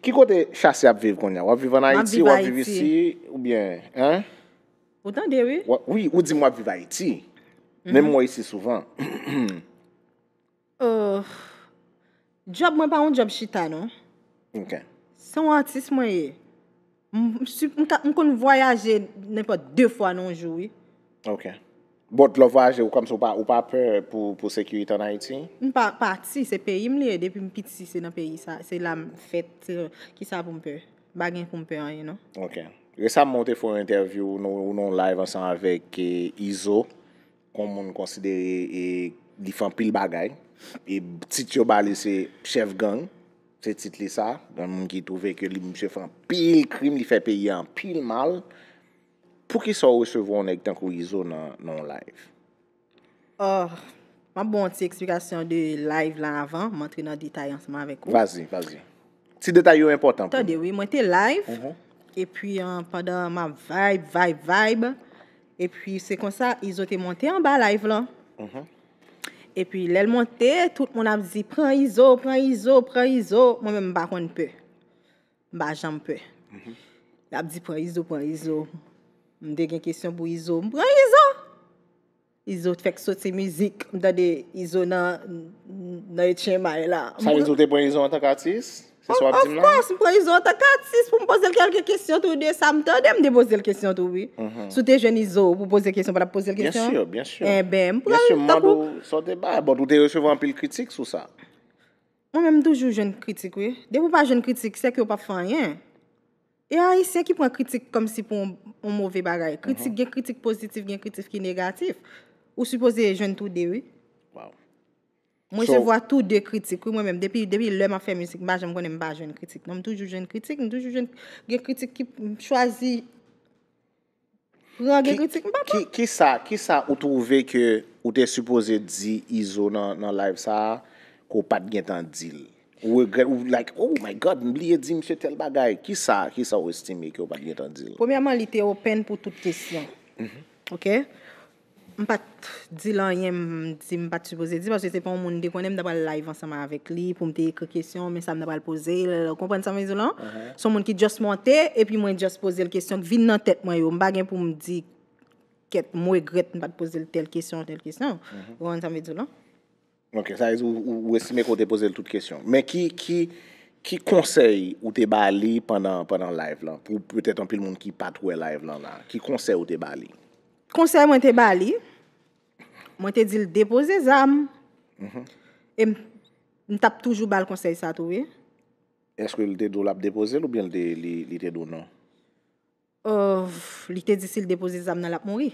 ki kote Chassi ap viv kounye a? W ap viv an Ayiti, viv w ap viv Ayiti. Isi, oubyen, hein? Ou tande, wi? Wa- Wi, ou di m w ap viv Ayiti. Men m wè isi souvan. Euh, Djòb mwen pa yon djòb chita, non. Ok. Se yon atis mwen ye. M, m, si- m ka- m konn vwayaje nenpòt de fwa nan yon jou, wi. Ok. But lè w vwayaje, ou kòmsi ou pa, ou pa pè pou, pou sekirite an Ayiti? M pa pati, se peyi m li ye. Depi m piti, se nan peyi sa. Se la m fèt. Se, kisa pou m pè? M pa gen pou m pè anyen, non. Ok. Resaman, ou te fè yon entèvyou, ou nan, ou nan yon live ansanm avèk eh, Izo, kon moun konsidere e li fè anpil bagay. E tit yo ba li se chèf gang. Se tit li sa. Gen moun ki twouve ke li, misye fè anpil krim, li fè peyi a anpil mal. Poukisa w resevwa yon nèg tankou Izo nan, nan yon live? Oh, m ap ba w yon ti eksplikasyon de live la avan m antre nan detay ansanm avèk ou. Vazi, vazi. Ti detay yo enpòtan pou Tande, nou. Wi, mwen te live. Epi, an, pandan m ap vibe, vibe, vibe. Epi, se konsa, Izo te monte anba live lan. Epi, lè l monte, tout moun ap di, pran Izo, pran Izo, pran Izo. Mwen menm, m pa konn pè. M pa janm pè. Y ap di, pran Izo, pran Izo. M te gen kesyon pou Izo. M pran Izo! Izo fèk soti mizik. M tande Izo nan, nan H M I la. Sa vle di ou te pran Izo antanke atis? Se sa w ap di m Of la? Course, m pran Izo antanke atis pou m poze l kèlke kesyon tou de sa m tande, m te poze l kesyon tou, wi. Si w te jwenn Izo pou poze kesyon, w pa t ap poze l Byen kesyon? si, byen si. Enben, m Byen pran si, l m mande tankou w sa w te bay, but ou te resevwa anpil kritik sou sa. Mwen menm, m toujou jwenn kritik, wi. Depi w pa jwenn kritik, se ke w p ap fè anyen. E Ayisyen ki pran kritik kòmsi pou yon, yon move bagay. Kritik, gen kritik pozitif, gen kritik ki negatif. Ou sipoze jwenn tou de, wi. Wow. Mwen So- resevwa tou de kritik, wi, mwen menm. Depi, depi lè m ap fè mizik, m pa janm konnen m pa jwenn kritik. Non, m toujou jwenn kritik, m toujou jwenn, gen kritik ki m chwazi pran, gen kritik, m pa pran. Ki, ki sa, ki sa ou twouve ke ou te sipoze di Izo nan, nan live sa a, ke w pa t gentan di l? Ou regrèt, ou like, oh my God, m bliye di misye tèl bagay. Ki sa, ki sa ou estime ke w pa t gentan di l? Premyèman, li te open pou tout kesyon. Ok? M pa t di l anyen, m di m pa t sipoze di, paske se pa yon moun m te konnen, m ta pral live ansanm avèk li, pou m te ekri kesyon, men sa m ta pral poze l, ou konprann sa m vle di w lan? Se yon moun ki just monte, epi mwen just poze l kesyon k vin nan tèt mwen yo. M pa gen pou m di, kèt, m regrèt m pa t poze l tèl kesyon, tèl kesyon. Ou konprann sa m vle di w lan? Ok, sa vle di ou, ou, ou estime ke w te poze l tout kesyon. Men ki, ki, ki konsèy ou te ba li pandan, pandan live lan? Pou petèt anpil moun ki pa t wè live lan la. Ki konsèy ou te ba li? Konsèy mwen te ba li, mwen te di l depoze zam. E m, m t ap toujou ba l konsèy sa tou, wi. Èske l te di w l ap depoze l oubyen l te, li, li te di w non? Euh, li te di si l depoze zam nan, l ap mouri.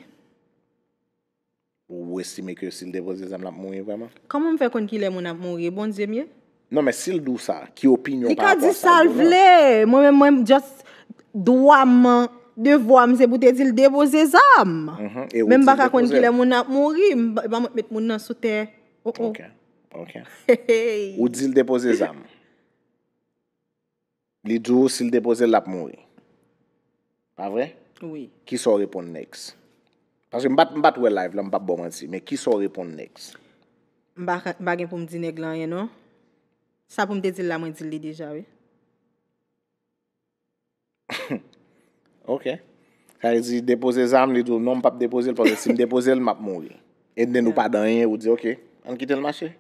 Ou estime ke si l depoze zam, l ap mouri vrèman? Kòman m fè konn kilè moun ap mouri? E Bondye m ye? Non, men si l di w sa, ki opinyon pa rapò a sa l di w lan? Li ka di sa l vle. Mwen menm, mwen, just dwa m, devwa m, se pou te di l depoze zam. Mhm. E ou di l depoze l. Men m pa ka konn kilè moun ap mouri. M pa, pa mwen k met moun nan sou tè. Oh, oh. Ok, ok. Hey, hey. Ou di l depoze zam. Li di w si l depoze l, l ap mouri. Pa vre? Wi. Kisa w reponn next? Paske m pa t, m pa t wè live la, m p ap ba w manti, men kisa w reponn next? M pa, m pa gen pou m di nèg la anyen, non. Sa pou m te di l la, mwen di l li deja, wi. Ok. Sa vle di, depoze zam, li di w, non, m p ap depoze l, paske si m depoze l, m ap mouri. And then ou pa di anyen, ou di, ok, ann kite l mache.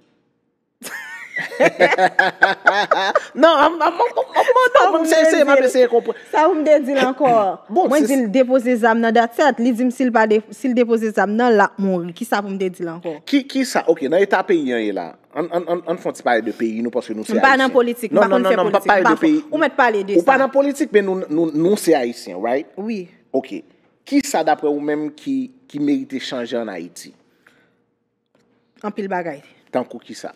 Non, m, m, m, m, m, m, non, m, se, se, m ap eseye konprann. Sa pou m te di l ankò? Bon, mwen di l depoze zam nan, that's it. Li di m si l pa de, si l depoze zam nan, l ap mouri. Kisa pou m te di l ankò? Ki, kisa, ok, nan eta peyi an ye la, ann, ann, ann, ann fè yon ti pale de peyi nou, paske nou se Ayisyen. M pa nan politik, m pa konn fè politik. Non, non, non, non, m p ap pale de peyi. Ou mèt pale de sa. Ou pa nan politik, men nou, nou, nou se Ayisyen, right? Wi. Ok. Kisa, daprè ou menm, ki, ki merite chanje ann Ayiti? Anpil bagay. Tankou kisa?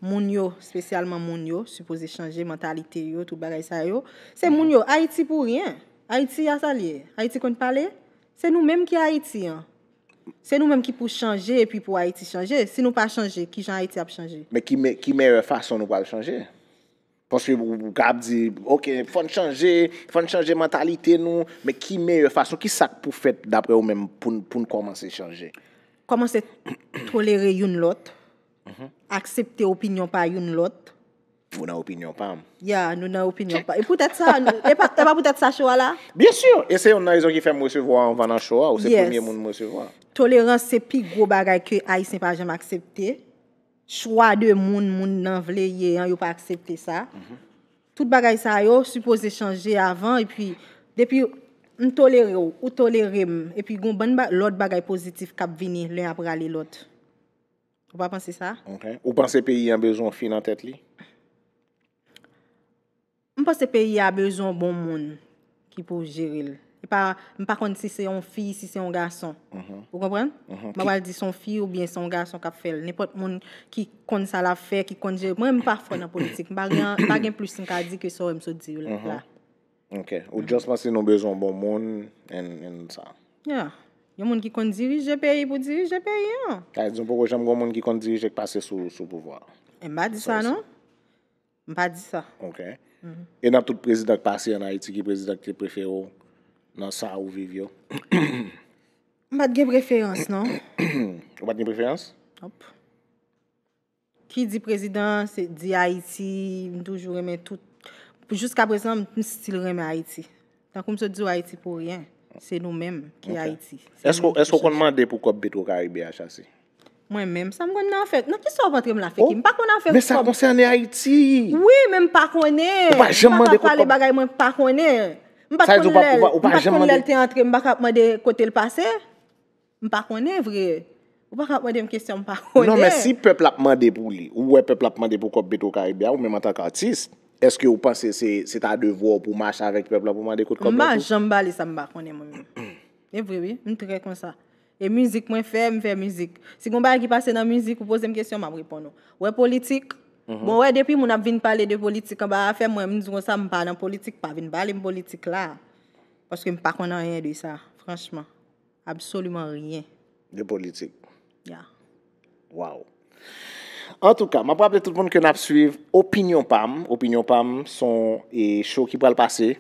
Moun yo, espesyalman moun yo, sipoze chanje mantalite yo, tout bagay sa yo. Se moun yo, Ayiti pou ryen. Ayiti a sa l ye. Ayiti konn pale. Se nou menm ki Ayiti an. Se nou menm ki pou chanje epi pou Ayiti chanje. Si nou pa chanje, kijan Ayiti ap chanje? Men ki me-, ki meyè fason nou pral chanje? Paske ou, ou ka ap di, ok, fò n chanje, fò n chanje mantalite nou, men ki meyè fason, ki sa k pou fèt daprè ou menm pou n, pou n kòmanse chanje? Kòmanse tolere youn lòt, aksepte opinyon pa youn lòt. Ou nan opinyon pa m. Ya, nou nan opinyon pa. E poutèt sa, nou, e pa, e pa poutèt sa show a la? Byen si, e se youn nan rezon ki fè m resevwa w anvan nan show a, ou se premye moun m resevwa. Tolerans se pi gwo bagay ke Ayisyen pa janm aksepte. Chwa de moun, moun nan vle ye an, yo pa aksepte sa. Tout bagay sa yo sipoze chanje avan, epi depi m tolere w, ou tolere m, epi gon bann ba-, lòt bagay pozitif k ap vini len ap rale lòt. Ou pa panse sa? Ok. Ou panse peyi an bezwen yon fi nan tèt li? M panse peyi a bezwen yon bon moun ki pou jere l. E pa, m pa konn si se yon fi, si se yon gason. Ou konprann? M pa pral di se yon fi oubyen se yon gason k ap fè l. Nenpòt moun ki konn sa l ap fè, ki konn jere. Mwen, m pa fò nan politik. M pa gen, m pa gen plis m ka di ke sa w wè m sot di yo la. Ok. Ou just panse nou bezwen yon bon moun, and, and sa. Yeah. Yon moun ki konn dirije peyi pou dirije peyi an. Sa vle di, nou poko janm gen yon moun ki konn dirije k pase sou, sou pouvwa. E m pa di sa, non. M pa di sa. Ok. E nan tout prezidan k pase ann Ayiti, ki prezidan ki te prefere w nan sa ou viv yo? M pa t gen preferans, non. Ou pa t gen preferans? Nonp. Ki di prezidan, se di Ayiti, m toujou renmen tout. Jiska prezan, m still renmen Ayiti. Tankou m sot di w, Ayiti pou ryen. Se nou menm ki Ayiti. Se nou ki chanje. Èske w konn mande pou kòb Petro Karibe a, Shassy? Mwen menm, sa m konn nan afè? Nan kisa w ap antre m la, Feki? M pa konn afè kòb. Men sa konsène Ayiti. Wi, men m pa konnen. Ou pa janm mande pou kòb. M pa ka pale bagay mwen pa konnen. M pa t konn lè l, m pa t konn lè l te antre, m pa ka ap mande kote l pase. M pa konnen vre. Ou pa ka ap mande m kesyon m pa konnen. Non, men si pèp la ap mande pou li, ou wè pèp la ap mande pou kòb Petro Karibe a, ou menm antanke atis, èske ou panse se, se ta devwa w pou w mache avèk pèp la pou mande kote kòb la pou? M pa janm pale sa m pa konnen mwen menm. E vre wi, m trè konsa. E mizik mwen fè, m fè mizik. Si gon bagay ki pase nan mizik, ou poze m kesyon, m ap reponn ou. Wè politik, bon, wè depi moun ap vin pale de politik anba afè mwen, m di konsa, m pa nan politik, pa vin pale m politik la. Paske m pa konn anyen de sa, franchman. Absoliman ryen. De politik. Ya. Wow. Antouka, m ap raple tout moun ke n ap swiv Opinyon Pa m. Opinyon Pa m, se yon, e, show ki pral pase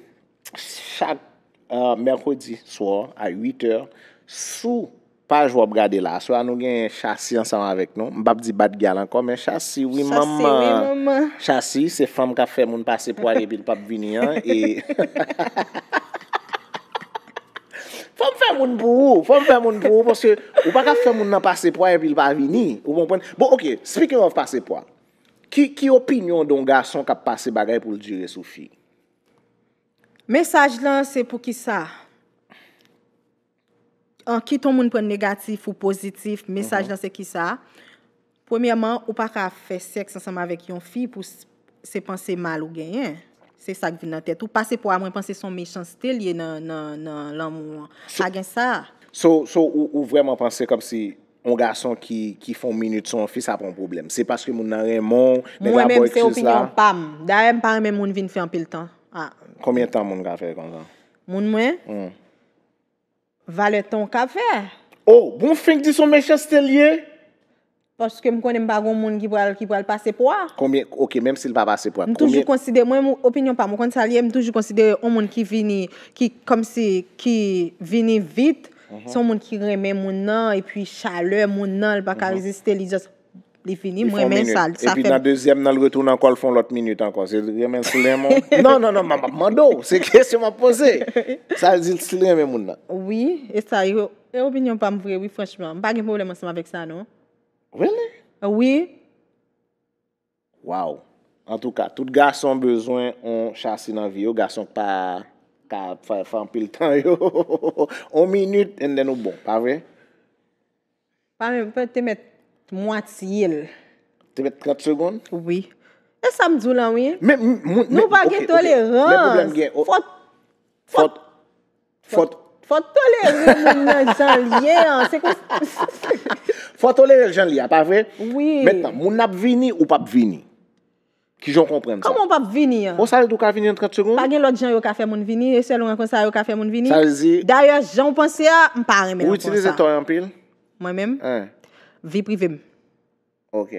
chak, e, mèkredi swa a uit è sou paj w ap gade la. Aswè a, nou gen Shassy ansanm avèk nou. M p ap di Bad Gyal ankò, men Shassy, wi, manman. Shassy, wi, manman. Shassy, se fanm k ap fè moun pase pwa epi l p ap vini an. E Fò m fè moun pou ou, fò m fè moun pou ou, paske ou pa ka fè moun nan pase pwa epi l pa vini. Ou konprann? Bon, ok, speaking of pase pwa, ki, ki opinyon w de yon gason k ap pase bagay pou l dire sou fi? Mesaj lan, se poukisa An, kit yon moun pran negatif ou pozitif, mesaj lan se ki sa? Premyèman, ou pa ka fè sèks ansanm avèk yon fi pou s- se panse mal ou genyen. Se sa k vin nan tèt ou. Pase pou a, mwen panse se yon mechanste l ye nan, nan, nan lanmou an. Pa gen sa. So, so ou, ou vrèman panse kòmsi yon gason ki, ki fè yon minit sou yon fi, sa pa yon pwoblèm? Se paske moun nan renmen w, nèg la ba w eskiz la? Mwen menm, se opinyon pa m. Dayè, m pa renmen moun vin fè anpil tan. Ah. Konbyen tan moun ka fè konsa? Moun mwen? Hmm. Valè tan w ka fè. Oh, bon, fenk di se yon mechanste l ye? Paske m konnen m pa gen yon moun ki pral ki pral pase pwa. Konbyen, ok, menm si l pa pase pwa. M toujou konsidere, mwen, opinyon pa m, ou konn sa l ye, m toujou konsidere yon moun ki vini, ki kòmsi, ki vini vit, se yon moun ki renmen moun nan, epi chalè moun nan, li pa ka reziste, li just, li vini, m renmen sa, sa fè m. Epi nan dezyèm nan, l retounen ankò, l fè yon lòt minit ankò. Se renmen l still renmen w? Non, non, non, m ap mande w, se kesyon m ap poze. Sa l di l still renmen moun nan? Wi, e sa, e opinyon pa m vre, wi, franchman. M pa gen pwoblèm ansanm avèk sa, non. Really? Wi. Wow. Antouka, tout gason bezwen yon chasi nan vi yo, gason k pa ka fè, fè anpil tan yo. Yon minit, and then ou bon, pa vre? Pa menm, te mèt mwatye l. Te mèt trant segonn? Wi. E sa m di w lan, wi. Men, nou pa gen tolerans. Fò Fò, fò, fò tolere moun nan jan l ye an. Se kon... Fò tolere l jan l ye a, pa vre? Wi. Mentnan, moun nan ap vini ou p ap vini? Kijan w konprann sa? Kòman w p ap vini an? O, sa vle di w ka vini nan trant segonn? Pa gen lòt jan yo ka fè moun vini, e sèl renkontre sa yo ka fè moun vini. Sa vle di... Dayè, jan w panse a, m pa renmen l ankò sa. Ou itilize tò yo anpil? Mwen menm? Vi prive m. Ok.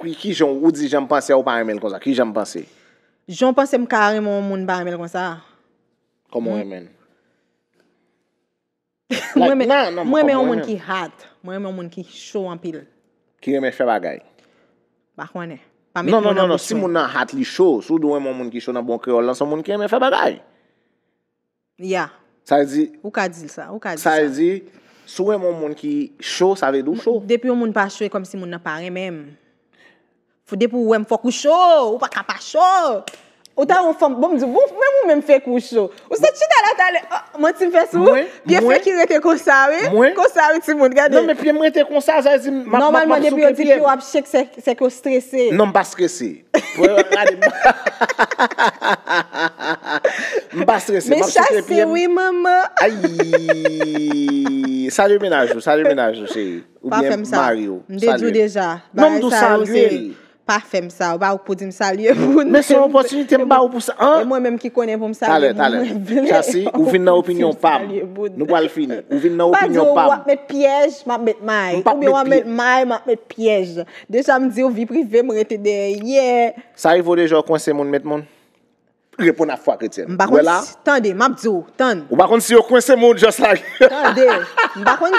Ki, kijan w di jan m panse a ou pa renmen l konsa? Kijan m panse? Jan w panse m ka renmen yon moun m pa renmen l konsa? Kòman w renmen l? Mwen renmen, mwen renmen yon moun ki hot. Mwen renmen yon moun ki cho anpil. Ki renmen fè bagay. M pa konnen. Pa met mwen nan bouch mwen. Non, non, non, non, si moun nan hot, li cho. Si w di w renmen yon moun ki cho nan bon kreyòl lan, se yon moun ki renmen fè bagay. Ya. Sa vle di. Ou ka di l sa, ou ka di sa. Sa vle di, si w renmen yon moun ki cho, sa vle di w cho. Depi yon moun pa cho, e kòmsi moun nan pa renmen m. Fò depi w wè m, fòk ou cho, ou pa ka pa cho. Ou ta yon fanm, bon, m di w, bon, menm ou menm fake ou cho. Ou sot chita la talè, oh, manti m fè sou ou? Pye fake ki rete konsa, wi. Konsa, wi, timoun, gade. Non, men pye m rete konsa, sa vle di m ap, m ap, m ap souke pye m. Nòmalman, depi yo di pye w ap shake, se, se ke w strese. Non, m pa strese. Pou yo gade m. M pa strese, m ap souke pye m. Men chase wi, manman. Ay! Salye mennaj ou, salye mennaj ou, cheri. Oubyen mari w. M te di w deja. Non, m di w salye l. Pa fè m sa, ou pa ou k pou di m salye moun. Men se yon opòtinite m ba ou pou sa. E mwen menm ki konnen pou m salye moun, mwen vle. Talè, talè. Chasi, ou vin nan opinyon pa m. Nou pral fini. Ou vin nan opinyon pa m. M pa di w w ap met pyèj, m ap met may. Oubyen w ap met may, m ap met pyèj. Deja m di w vi prive m rete dèyè. Sa rive w deja w kwense moun met moun? Reponn ak fwa kretyen. M pa konn si, tande, m ap di w, tann. Ou pa konn si yo kwense moun just like. Tande, m pa konn,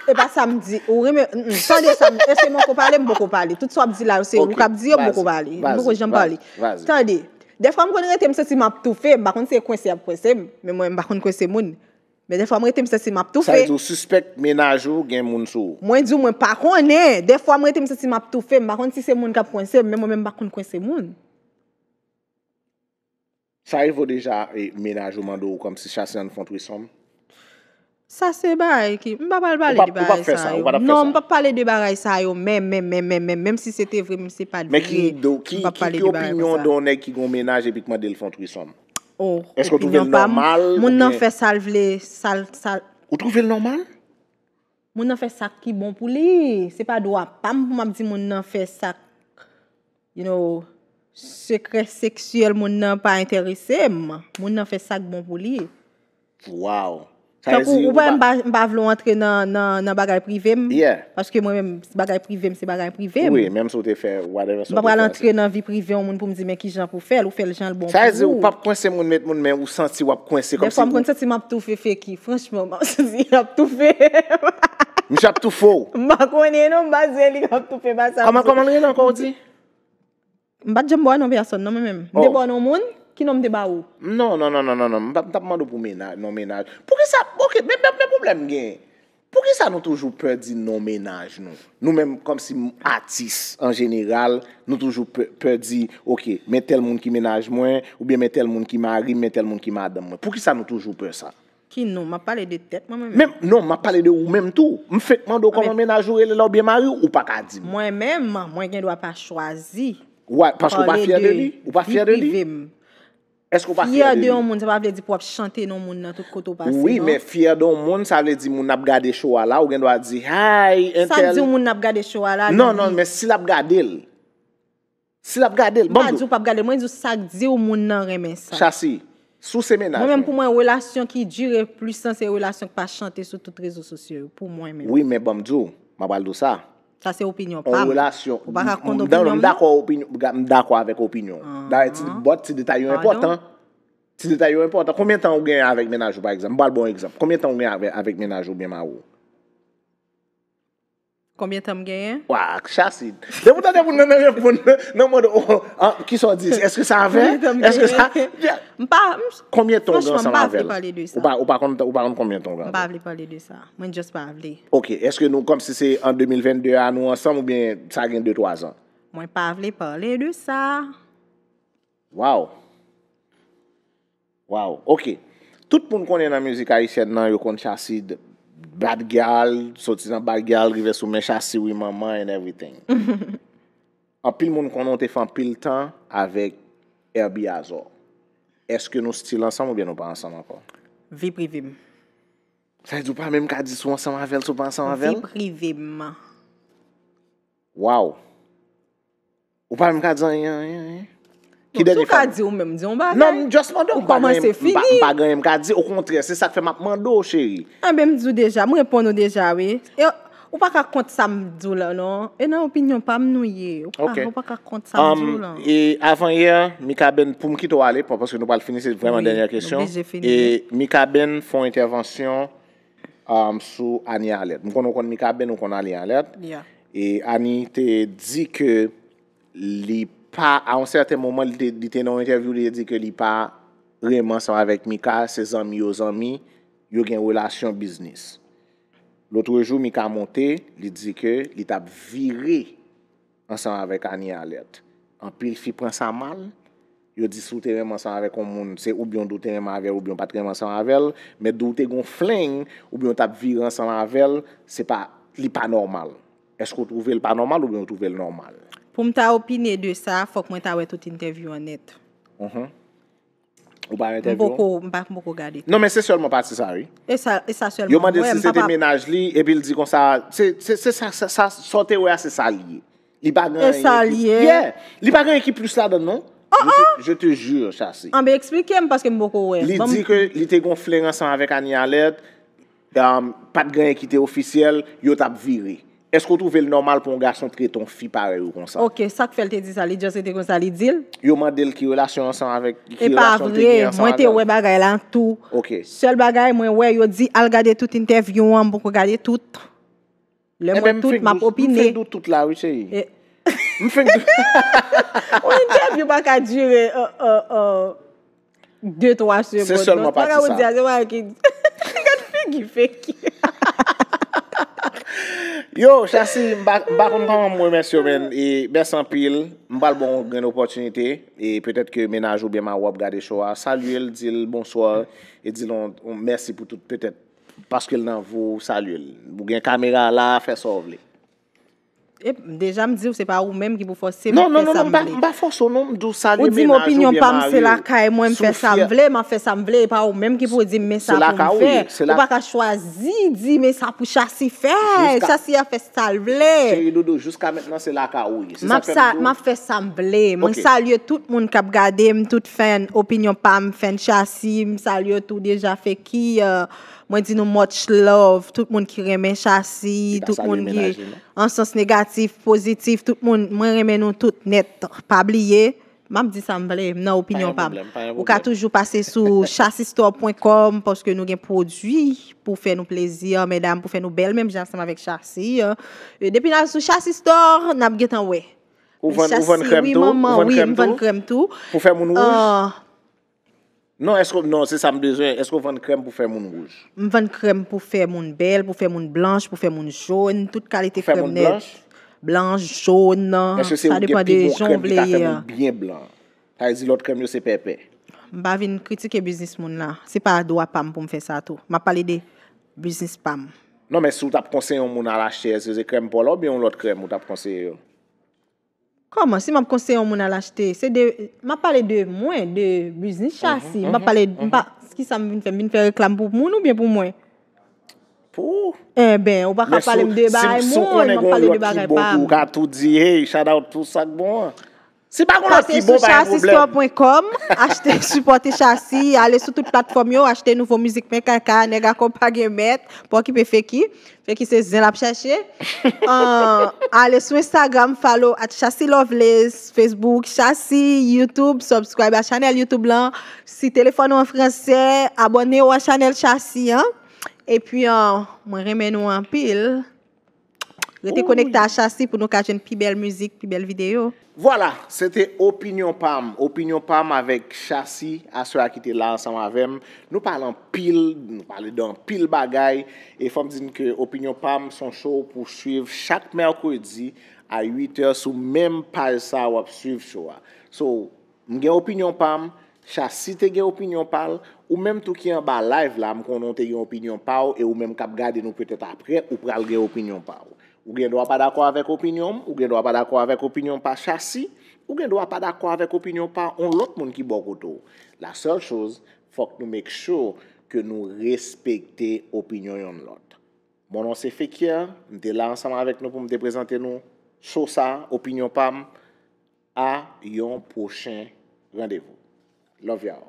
e pa sa m di, ou renmen, mm, tande sa m, e se mwen ko pale, m poko pale. Tout sa w ap di la yo, se ou k ap di yo, m poko pale. M poko janm pale. Tande, dèfwa m konn rete, m santi m ap toufe, m pa konn si e kwense y ap kwense m, men mwen, m pa konn kwense moun. Men dèfwa m rete m santi m ap toufe. Sa vle di w sispèk mennaj ou gen moun sou ou? Mwen di w mwen pa konnen. Dèfwa m rete m santi m ap toufe. M pa konn si se moun k ap kwense m, men mwen menm m pa konn kwense moun. Sa rive w deja e mennaj ou mande w kòmsi Chasi ann fè yon threesome? Sa se bagay ki, m pa pral pale de bagay sa yo. Non, m p ap pale de bagay sa yo menm, menm, menm, menm, menm, menm si se te vre, menm si se pa t vre, m p ap pale de bagay konsa. Men ki, ki, ki opinyon w de yon nèg ki gen yon mennaj epi k mande l fè yon threesome? Oh, opinyon pa m. Èske w twouve l nòmal oubyen... Moun nan fè sa l vle, sa l, sa l... Ou twouve l nòmal? Moun nan fè sa k ki bon pou li. Se pa dwa pa m pou m ap di moun nan fè sa k, you know, sekrè seksyèl moun nan pa enterese m. Moun nan fè sa k bon pou li. Wow. Tankou ou pa wè m pa, m pa vle w antre nan, nan, nan bagay prive m. Yeah. Paske mwen menm, bagay prive m, se bagay prive m. Wi, menm si w te fè whatever sa w te fè. M pa pral antre nan vi prive yon moun pou m di, men kijan pou fè l, ou fè l jan l bon pou ou. Sa vle di, ou p ap kwense moun met moun, men ou santi w ap kwense kòmsi ou... Dèfwa m konn santi m ap toufe, Feki. Franchman, m ap santi m ap toufe. Misye ap toufe w? M pa konnen non, m pa di se li k ap toufe, pa sa m di. Kòman, kòman l rele ankò, ou di? M pa t janm ba w non pèsòn non, mwen menm. M te ba w non moun, ki non m te ba ou? Non, non, non, non, non, non. M pa, m t ap mande w pou mennaj, non mennaj. Poukisa, oke, men, men, men pwoblèm m genyen. Poukisa nou toujou pè di non mennaj nou? Nou menm, kòmsi atis, an jeneral, nou toujou pè, pè di, oke, men tèl moun ki mennaj mwen, oubyen men tèl moun ki mari m, men tèl moun ki madanm mwen. Poukisa nou toujou pè sa? Ki nou? M ap pale de tèt mwen menm. Menm, non, m ap pale de ou menm tou. M fenk mande w kòman mennaj ou rele lè w byen mari w, ou pa ka di m. Mwen menm, mwen gen dwa pa chwazi. Why? Paske ou pa fyè de li? Ou pa fyè de li? Èske ou pa fyè de li? Fyè de yon moun, sa pa vle di pou w ap chante non moun nan tout kote w pase, non. Wi, men fyè de yon moun, sa vle di moun ap gade show a la, ou gen dwa di, "Hi, entèl." Sa di yon moun ap gade show a la? Non, non, men si l ap gade l. Si l ap gade l, ban m di w. M pa di w p ap gade l, mwen di w sa k di w moun nan renmen sa. Chasi, si w se mennaj mwen. Mwen menm pou mwen, relasyon ki dire plis lan, se relasyon k pa chante sou tout rezo sosyo yo, pou mwen menm. Wi, men ban m di w, m ap pral di w sa. Sa se opinyon pa m. Yon relasyon. Ou pa ka kont opinyon m, non? M dakò opinyon, m dakò avèk opinyon w. Dayè, ti, but ti detay yo enpòtan. Ti detay yo enpòtan. Konbyen tan ou gen avèk mennaj ou, pa egzanp? M pral ba w yon egzanp. Konbyen tan ou gen avè, avèk mennaj ou byen mari w? Konbyen tan m genyen? Wa, Chasi. Depi w tande moun nan reponn nan mòd, oh, ah, kisa w di? Èske sa avè? Èske sa? M pa. Konbyen tan w gen ansanm avè l? Ou pa, ou pa konn, ou pa konn konbyen tan w gen? M pa vle pale de sa. Mwen just pa vle. Ok, èske nou, kòmsi se an de mil venn de a nou ansanm oubyen sa gen de twa zan? Mwen pa vle pale de sa. Wow. Wow, ok. Tout moun konnen nan mizik ayisyèn nan, yo konn Chasi, bad gyal, soti nan bad gyal, rive sou men Chasi, wi manman, and everything. Anpil moun konnen w te fè anpil tan avèk Herby Azor. Èske nou still ansanm oubyen nou pa ansanm ankò? Vi prive m. Sa vle di w pa menm ka di si w ansanm avè l, si w pa ansanm avè l? Vi prive m. Wow. Ou pa menm ka di anyen, anyen, anyen? Ki dènye fwa? Si w ka di ou menm, di yon bagay. Non, m just mande w. Ou kòmanse fini. M pa gen anyen m ka di. Okontrè, se sa k fè m ap mande w, cheri. Enben, m di w deja, m reponn ou deja, wi. E, ou pa ka kont sa m di w la, non. E nan opinyon pa m nou ye. Ou pa, ou pa ka kont sa m di w la. E avan yè, Mikaben, pou m kite w ale, pa-, paske nou pral fini, se vrèman dènyè kesyon. Wi, nou blije fini. E Mikaben fè yon entèvansyon um, sou Annie Alerte. M konnen w konn Mikaben, ou konn Annie Alerte. Yeah. E Annie te di ke li pa, a yon sèten moman, li te, li te nan yon entèvyou, li te di ke li pa renmen ansanm avèk Mika, se zanmi yo zanmi, yo gen relasyon biznis. Lotrejou, Mika monte, li di ke li t ap vire ansanm avèk Annie Alerte. Anpil fi pran sa mal. Yo di si w te renmen ansanm avèk yon moun, se oubyen w di w te renmen avè l, oubyen w pa t renmen ansanm avè l. Men di w te gen yon fling, oubyen w t ap vire ansanm avè l, se pa, li pa nòmal. Èske w twouve l pa nòmal oubyen w twouve l nòmal? Pou m ta opine de sa, fòk mwen ta wè tout entèvyou an nèt. Mhm. Ou pa entèvyou? M poko, m pa, m poko gade. Non, men se sèlman pati sa, wi. E sa, e sa sèlman. Yo mande l si se te mennaj li, epi l di konsa, se, se, se sa, sa, sa, sa w te wè a, se sa l ye. Li pa gen anyen ki, yeah, li pa gen anyen ki plis ladan l, non. Je te, je te jure, Chasi. Anben, eksplike m, paske m poko wè. Li di ke li te gen yon fling ansanm avèk Annie Alerte, um, pa t gen anyen ki te ofisyèl, yo t ap vire. Èske w twouve l nòmal pou yon gason trete yon fi parèy ou konsa? Ok, sa k fè l te di sa? Li just rete konsa, li di l? Yo mande l ki relasyon ansanm avèk, ki relasyon l te gen ansanm avè l. E pa vre, mwen te wè bagay la tou. Ok. Sèl bagay mwen wè, yo di al gade tout entèvyou an, m poko gade tout. Lè m wè tout, m ap opine. M fenk di w tout la, wi, cheri. M fenk di w. Yon entèvyou pa ka dire, euh, euh, euh, de, twa segonn. Se sèlman pati sa. Se bagay ou di a, se bagay ki, gad figi fake. Yo, Chasi, m pa, m pa konn kòman m remèsye w, men, e mèsi anpil. M pral ba w yon grenn opòtinite, e petèt ke mennaj ou byen mari w ap gade show a. Salye l, di l bonswa, e di l yon, yon mèsi pou tout, petèt, paske l nan vi w, salye l. Ou gen kamera a la, fè sa w vle. E deja m di w, se pa ou menm ki pou fòse m fè sa m vle. Non, non, non, non, m pa, m pa fòse w, non, m di w salye mennaj ou byen mari w. Ou di m opinyon pa m, se lakay mwen, m fè sa m vle, m ap fè sa m vle, e pa ou menm ki pou di m men sa pou m fè. Ou pa ka chwazi di men sa pou Chasi fè. Chasi ap fè sa l vle. Cheri doudou, jiska mentnan se lakay ou ye. Se sa k fè m di w. M ap fè sa m vle. Mwen salye tout moun k ap gade m, tout fan opinyon pa m, fan Chasi, m salye tou deja Feki, euh, mwen di nou much love, tout moun ki renmen Chasi, tout moun ki an sans negatif, pozitif, tout moun, mwen renmen nou tout nèt. Pa bliye, m ap di sa m vle, m nan opinyon pa m. Ou ka toujou pase sou chasistore pwen kòm paske nou gen pwodui pou fè nou plezi, medam, pou fè nou bèl, menm jan ansanm avèk Chasi. E depi n al sou Chasistore, n ap gentan wè. Ou vann, ou vann krèm tou? Ou vann krèm tou? Wi, m vann krèm tou. Pou fè moun wouj? Non, èske, non, se sa m bezwen. Èske w vann krèm pou fè moun wouj? M vann krèm pou fè moun bèl, pou fè moun blanch, pou fè moun jòn, tout kalite krèm nèt. Blanch, jòn, sa depann de jan w vle ye a. Èske se ou ki gen pi bon krèm ki ka fè moun byen blan? Sa vle di lòt krèm yo se pèpè. M pa vin kritike biznis moun la. Se pa dwa pa m pou m fè sa tou. M ap pale de biznis pa m. Non, men si w t ap konseye yon moun al achte, èske se krèm pa w la oubyen yon lòt krèm ou t ap konseye yo? Kòman, si m ap konseye yon moun al achte, se de, m ap pale de mwen, de biznis Chasi. M ap pale, m pa, ki sa m vin fè? M vin fè reklam pou moun oubyen pou mwen? Pou Enben, ou pa ka pale m de bagay moun, m ap pale de bagay pa m. Ou ka tou di, hey, shout out pou sa k bon an. Si pa gen lòt ki Pase bon, sou pa gen pwoblèm. chasistore pwen kòm, achte, sipòte Chasi, ale sou tout platfòm yo, achte nouvo mizik men kaka, nèg akò pa gen mèt, pa okipe Feki. Feki se zen l ap chache. An, ale sou Instagram, follow at Chasi Lovelace, Facebook, Chasi, YouTube, subscribe a chanèl YouTube lan. Si telefòn ou an fransè, abòne w a chanèl Chasi an. Epi, an, mwen renmen nou anpil. Rete konekte a Chasi pou nou ka jwenn pi bèl mizik, pi bèl videyo. Vwala, se te opinyon pa m. Opinyon pa m avèk Chasi, aswè a ki te la ansanm avè m. Nou pale anpil, nou pale de anpil bagay. E fò m di n ke Opinyon pa m se yon show pou swiv chak mèkredi a uit è sou menm paj sa a w ap swiv show a. So, m gen opinyon pa m, Chasi te gen opinyon pa l, ou menm tou ki anba live la, m konnen w te gen opinyon pa w, e ou menm k ap gade nou petèt apre, ou pral gen opinyon pa w. Ou gen dwa pa dakò avèk opinyon m, ou gen dwa pa dakò avèk opinyon pa Chasi, ou gen dwa pa dakò avèk opinyon pa yon lòt moun ki bò kote w. La seule chose, fòk nou make sure ke nou respekte opinyon yonn lòt. Mon non se Fekir, m te la ansanm avèk nou pou m te prezante nou show sa, opinyon pa m, a yon pwochen randevou. Love y'all.